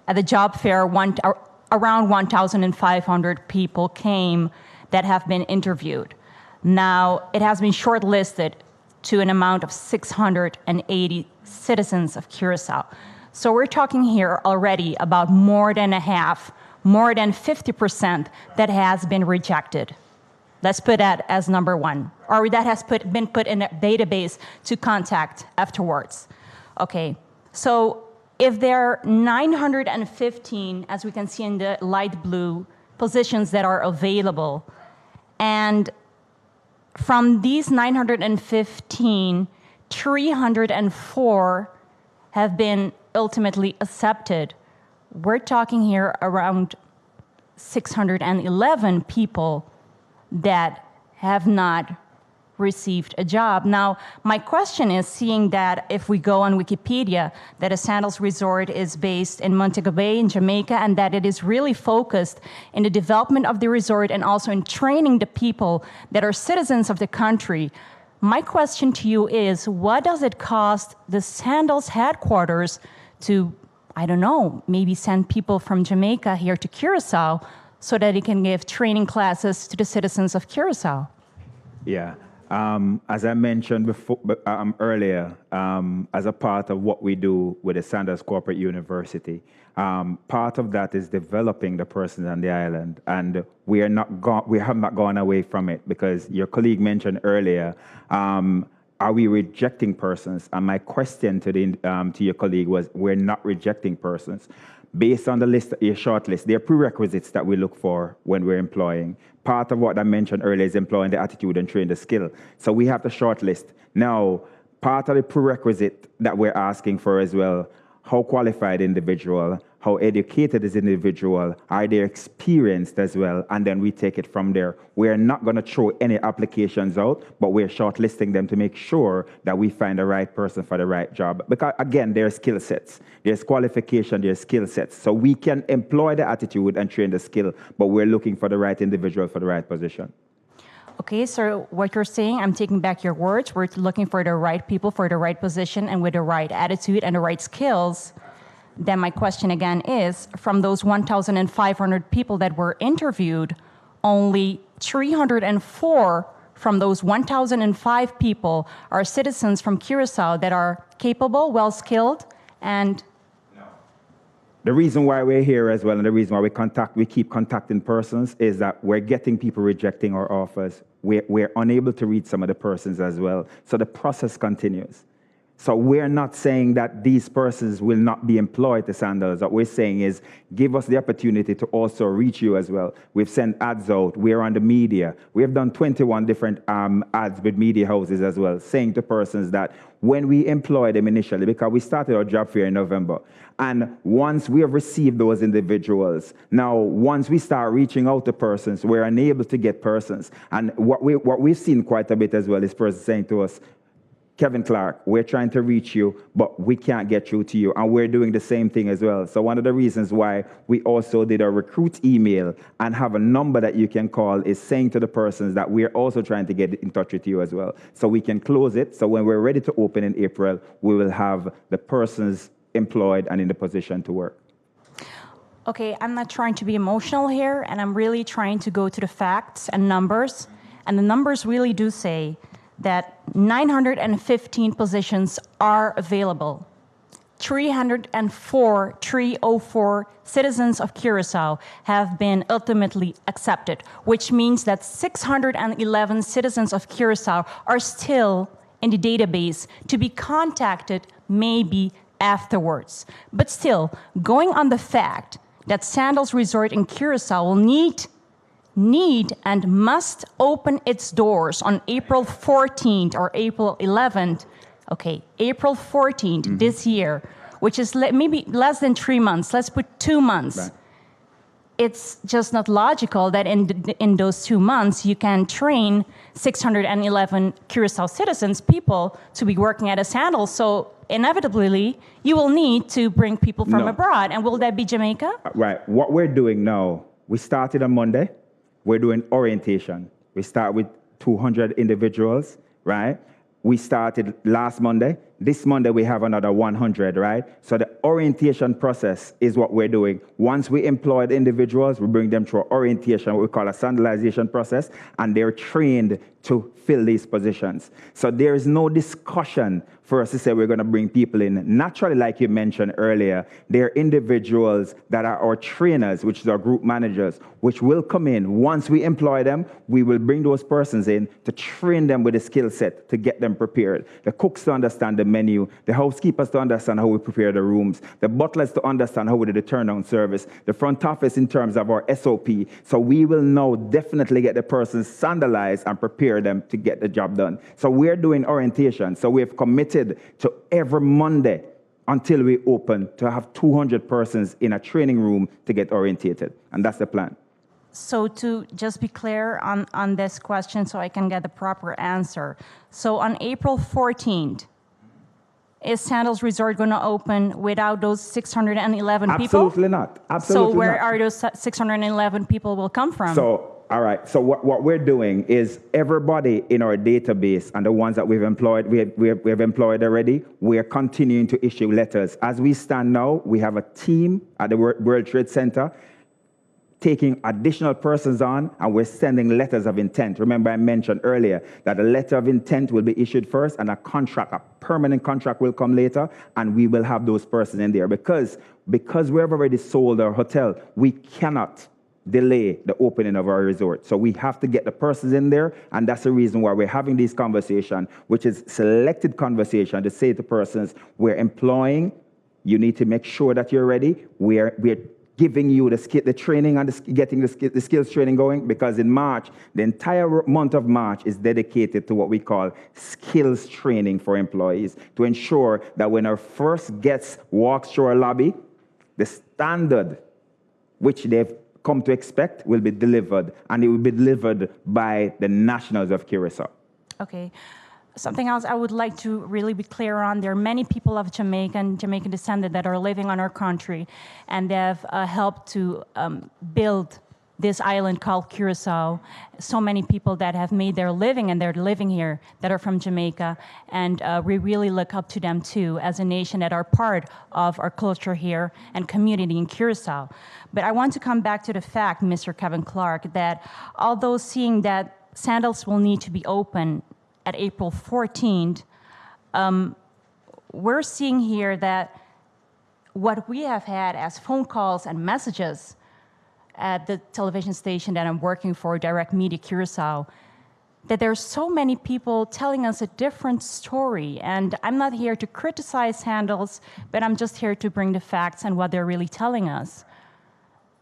at the job fair, one, around 1,500 people came that have been interviewed. Now, it has been shortlisted to an amount of 680 citizens of Curacao. So we're talking here already about more than a half, more than 50% that has been rejected. Let's put that as number one, or that has been put in a database to contact afterwards. Okay, so if there are 915, as we can see in the light blue, positions that are available, and from these 915, 304 have been ultimately accepted. We're talking here around 611 people that have not received a job. Now, my question is, seeing that if we go on Wikipedia, that a Sandals Resort is based in Montego Bay in Jamaica, and that it is really focused in the development of the resort and also in training the people that are citizens of the country. My question to you is, what does it cost the Sandals headquarters to, I don't know, maybe send people from Jamaica here to Curacao so that it can give training classes to the citizens of Curacao? Yeah. As I mentioned before, earlier, as a part of what we do with the Sandals Corporate University, part of that is developing the persons on the island, and we are not we have not gone away from it, because your colleague mentioned earlier, Are we rejecting persons? And my question to, the, to your colleague was, we're not rejecting persons. Based on the list, your short list, there are prerequisites that we look for when we're employing. Part of what I mentioned earlier is employing the attitude and train the skill. So we have the short list. Now, part of the prerequisite that we're asking for as well, how qualified individual, how educated is individual, are they experienced as well, and then we take it from there. We are not going to throw any applications out, but we're shortlisting them to make sure that we find the right person for the right job. Because again, there are skill sets, there's qualification, there's skill sets. So we can employ the attitude and train the skill, but we're looking for the right individual for the right position. Okay, so what you're saying, I'm taking back your words. We're looking for the right people for the right position and with the right attitude and the right skills. Then my question again is from those 1,500 people that were interviewed, only 304 from those 1,005 people are citizens from Curacao that are capable, well skilled, and The reason why we're here as well, and the reason why we contact, we keep contacting persons, is that we're getting people rejecting our offers. We're unable to reach some of the persons as well. So the process continues. So we're not saying that these persons will not be employed to Sandals. What we're saying is give us the opportunity to also reach you as well. We've sent ads out. We're on the media. We have done 21 different ads with media houses as well, saying to persons that when we employ them initially, because we started our job fair in November, and once we have received those individuals, now once we start reaching out to persons, we're unable to get persons. And what, we, what we've seen quite a bit as well is persons saying to us, Kevin Clark, we're trying to reach you, but we can't get through to you. And we're doing the same thing as well. So one of the reasons why we also did a recruit email and have a number that you can call is saying to the persons that we're also trying to get in touch with you as well. So we can close it. So when we're ready to open in April, we will have the persons employed and in the position to work. Okay, I'm not trying to be emotional here, and I'm really trying to go to the facts and numbers. And the numbers really do say that 915 positions are available. 304, 304 citizens of Curacao have been ultimately accepted, which means that 611 citizens of Curacao are still in the database to be contacted maybe afterwards. But still, going on the fact that Sandals Resort in Curacao will need and must open its doors on April 14th or April 11th, okay, April 14th this year, which is maybe less than 3 months, let's put 2 months. It's just not logical that in those 2 months you can train 611 Curacao citizens, people, to be working at a Sandals. So inevitably, you will need to bring people from No. abroad. And will that be Jamaica? Right. What we're doing now, we started on Monday. We're doing orientation. We start with 200 individuals, right? We started last Monday. This Monday, we have another 100, right? So the orientation process is what we're doing. Once we employ the individuals, we bring them through orientation, what we call a sandalization process, and they're trained to fill these positions. So there is no discussion for us to say we're going to bring people in. Naturally, like you mentioned earlier, there are individuals that are our trainers, which is our group managers, which will come in. Once we employ them, we will bring those persons in to train them with the skill set to get them prepared. The cooks to understand the menu, the housekeepers to understand how we prepare the rooms, the butlers to understand how we do the turnaround service, the front office in terms of our SOP. So we will now definitely get the persons sandalized and prepare them to get the job done. So we're doing orientation. So we have committed to every Monday until we open to have 200 persons in a training room to get orientated. And that's the plan. So to just be clear on this question so I can get the proper answer. So on April 14th, is Sandals Resort going to open without those 611 people? Absolutely not. Absolutely So where not. are those 611 people will come from? So, all right. So what we're doing is everybody in our database and the ones that we've employed, we have employed already, we are continuing to issue letters. As we stand now, we have a team at the World Trade Center taking additional persons on, and we're sending letters of intent. Remember, I mentioned earlier that a letter of intent will be issued first, and a contract, a permanent contract will come later, and we will have those persons in there. Because we have already sold our hotel, we cannot delay the opening of our resort. So we have to get the persons in there, and that's the reason why we're having this conversation, which is selected conversation to say to persons, we're employing, you need to make sure that you're ready. We're giving you the training and getting the skills training going, because in March, the entire month of March is dedicated to what we call skills training for employees, to ensure that when our first guest walks through our lobby, the standard which they've come to expect will be delivered, and it will be delivered by the nationals of Curacao. Okay. Something else I would like to really be clear on, there are many people of Jamaican, Jamaican descent that are living on our country, and they've helped to build this island called Curacao. So many people that have made their living and they're living here that are from Jamaica, and we really look up to them too as a nation that are part of our culture here and community in Curacao. But I want to come back to the fact, Mr. Kevin Clark, that although seeing that Sandals will need to be open at April 14th, we're seeing here that what we have had as phone calls and messages at the television station that I'm working for, Direct Media Curacao, that there's so many people telling us a different story. And I'm not here to criticize Sandals, but I'm just here to bring the facts and what they're really telling us.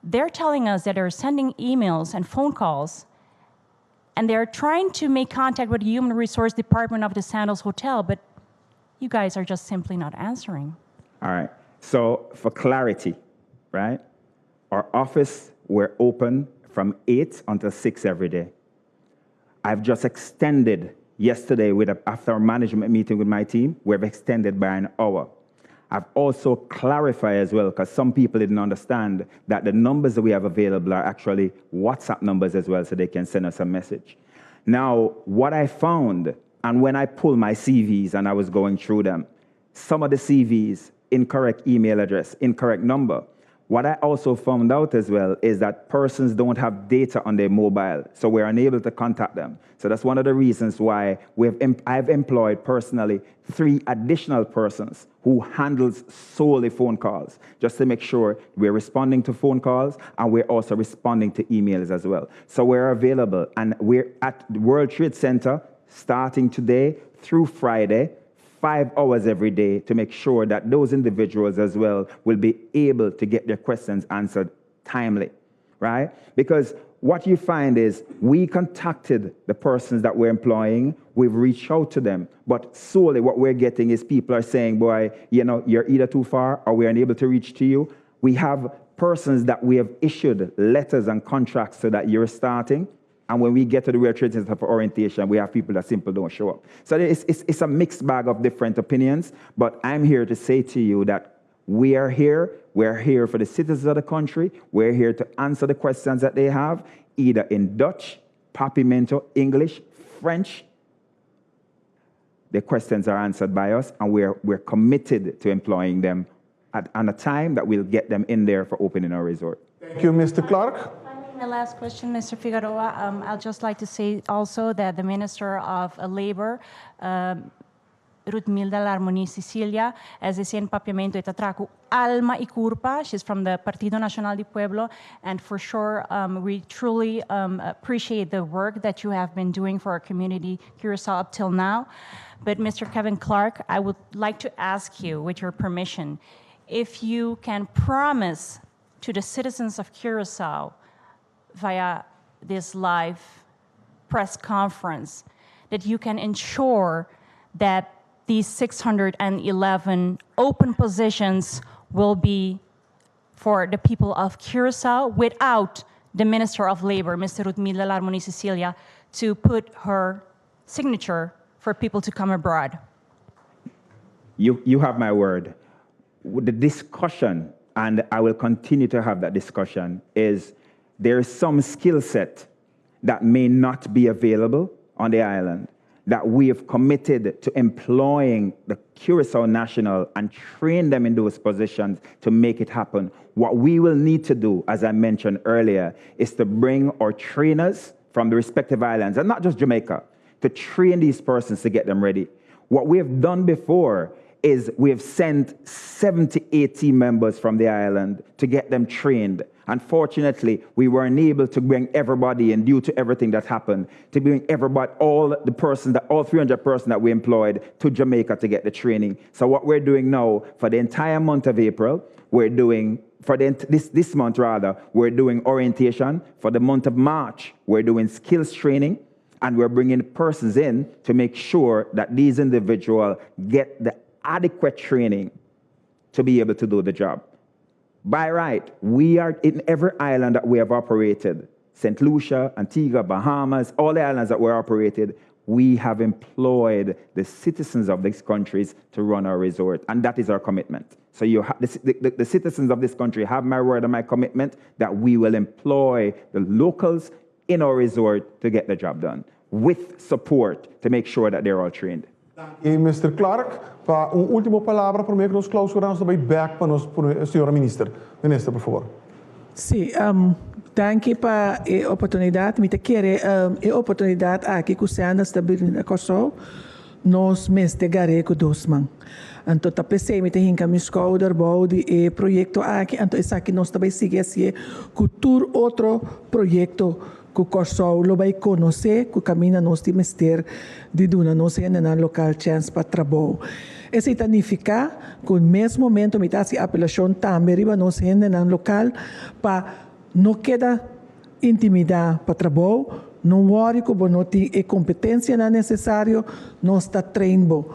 They're telling us that they're sending emails and phone calls, and they're trying to make contact with the Human Resource Department of the Sandals Hotel, but you guys are just simply not answering. All right. So for clarity, right? Our office, we're open from 8 until 6 every day. I've just extended yesterday after our management meeting with my team, we've extended by an hour. I've also clarified as well, because some people didn't understand that the numbers that we have available are actually WhatsApp numbers as well, so they can send us a message. Now, what I found, and when I pulled my CVs and I was going through them, some of the CVs, incorrect email address, incorrect number. What I also found out as well is that persons don't have data on their mobile, so we're unable to contact them. So that's one of the reasons why I've employed personally 3 additional persons who handles solely phone calls, just to make sure we're responding to phone calls and we're also responding to emails as well. So we're available, and we're at the World Trade Center starting today through Friday, 5 hours every day, to make sure that those individuals as well will be able to get their questions answered timely, right? Because what you find is we contacted the persons that we're employing, we've reached out to them, but solely what we're getting is people are saying, boy, you're either too far or we're unable to reach to you. We have persons that we have issued letters and contracts so that you're starting. And when we get to the World Trade Center for orientation, we have people that simply don't show up. So it's a mixed bag of different opinions, but I'm here to say to you that we are here. We're here for the citizens of the country. We're here to answer the questions that they have, either in Dutch, Papiamento, English, French. The questions are answered by us, and we're committed to employing them at a time that we'll get them in there for opening our resort. Thank you, Mr. Clark. My last question, Mr. Figueroa. I'd just like to say also that the Minister of Labor, Ruthmilda Larmonie-Cecilia, as they say in Papiamento, e ta traha ku alma i kurpa. She's from the Partido Nacional di Pueblo, and for sure, we truly appreciate the work that you have been doing for our community, Curacao, up till now. But Mr. Kevin Clark, I would like to ask you, with your permission, if you can promise to the citizens of Curacao via this live press conference that you can ensure that these 611 open positions will be for the people of Curacao without the Minister of Labor, Mr. Ruthmilda Larmonie-Cecilia, to put her signature for people to come abroad. You have my word. The discussion, and I will continue to have that discussion, is there is some skill set that may not be available on the island that we have committed to employing the Curacao national and train them in those positions to make it happen. What we will need to do, as I mentioned earlier, is to bring our trainers from the respective islands, and not just Jamaica, to train these persons to get them ready. What we have done before is we have sent 78 team members from the island to get them trained. Unfortunately, we weren't able to bring everybody in due to everything that happened, to bring everybody, all the persons, that, all 300 persons that we employed to Jamaica to get the training. So what we're doing now for the entire month of April, we're doing, for the, this, this month rather, we're doing orientation. For the month of March, we're doing skills training and we're bringing persons in to make sure that these individuals get the adequate training to be able to do the job. By right, we are in every island that we have operated, St. Lucia, Antigua, Bahamas, all the islands that were operated, we have employed the citizens of these countries to run our resort, and that is our commitment. So you the, the, the citizens of this country have my word and my commitment that we will employ the locals in our resort to get the job done with support to make sure that they're all trained. I Mr. Clark, pa un último palabra promé ku nos klousurá, nos ta bai bèk pa nos señora minister. Minister, por fabor. Sí, danki pa e oportunidat. Mi ta kere e oportunidat aki ku Sandals ta bini na Kòrsou, nos mester gar'é ku dos man. Anto ta p'esei mi ta hinka mi skouder bou di e proyekto aki, anto esaki nos ta bai sigui hasié ku tur otro proyekto ku Kòrsou lo bai konosé ku kaminda nos tin mester di duna nos hendenan lokal chèns pa trabou. Esei ta nifiká ku mes momento mi ta hasi apelashon tambe riba nos hendenan lokal pa no keda intimidá pa trabou, no wòri ku bo no tin e kompetensianan nesesario, nos ta train bo.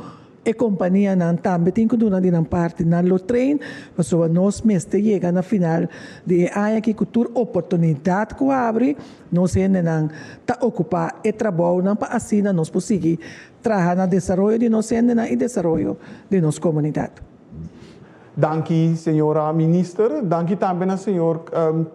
E kompanianan tambe tin ku duna di nan parti. Nan lo train pasobra nos mester yega na final di e aña aki ku tur oportunidat ku habri, nos hendenan ta okupá e trabounan pa asina nos por sigui traha na desaroyo di nos hendenan i desaroyo di nos komunidat. Danki señora Minister. Danki tambe na señor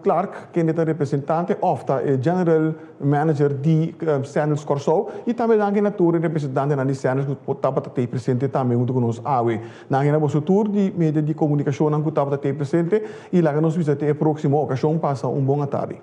Clark kende ta representante of ta e General Manager di Sandals Kòrsou i tambe danki na tur e representantenan di Sandals ku tabata tei presente tambe huntu ku nos awe. Danki na boso tur di medio di komunikashonnan ku tabata tei presente i laga nos bisa te e próksimo okashon. Pasa un bon atardi.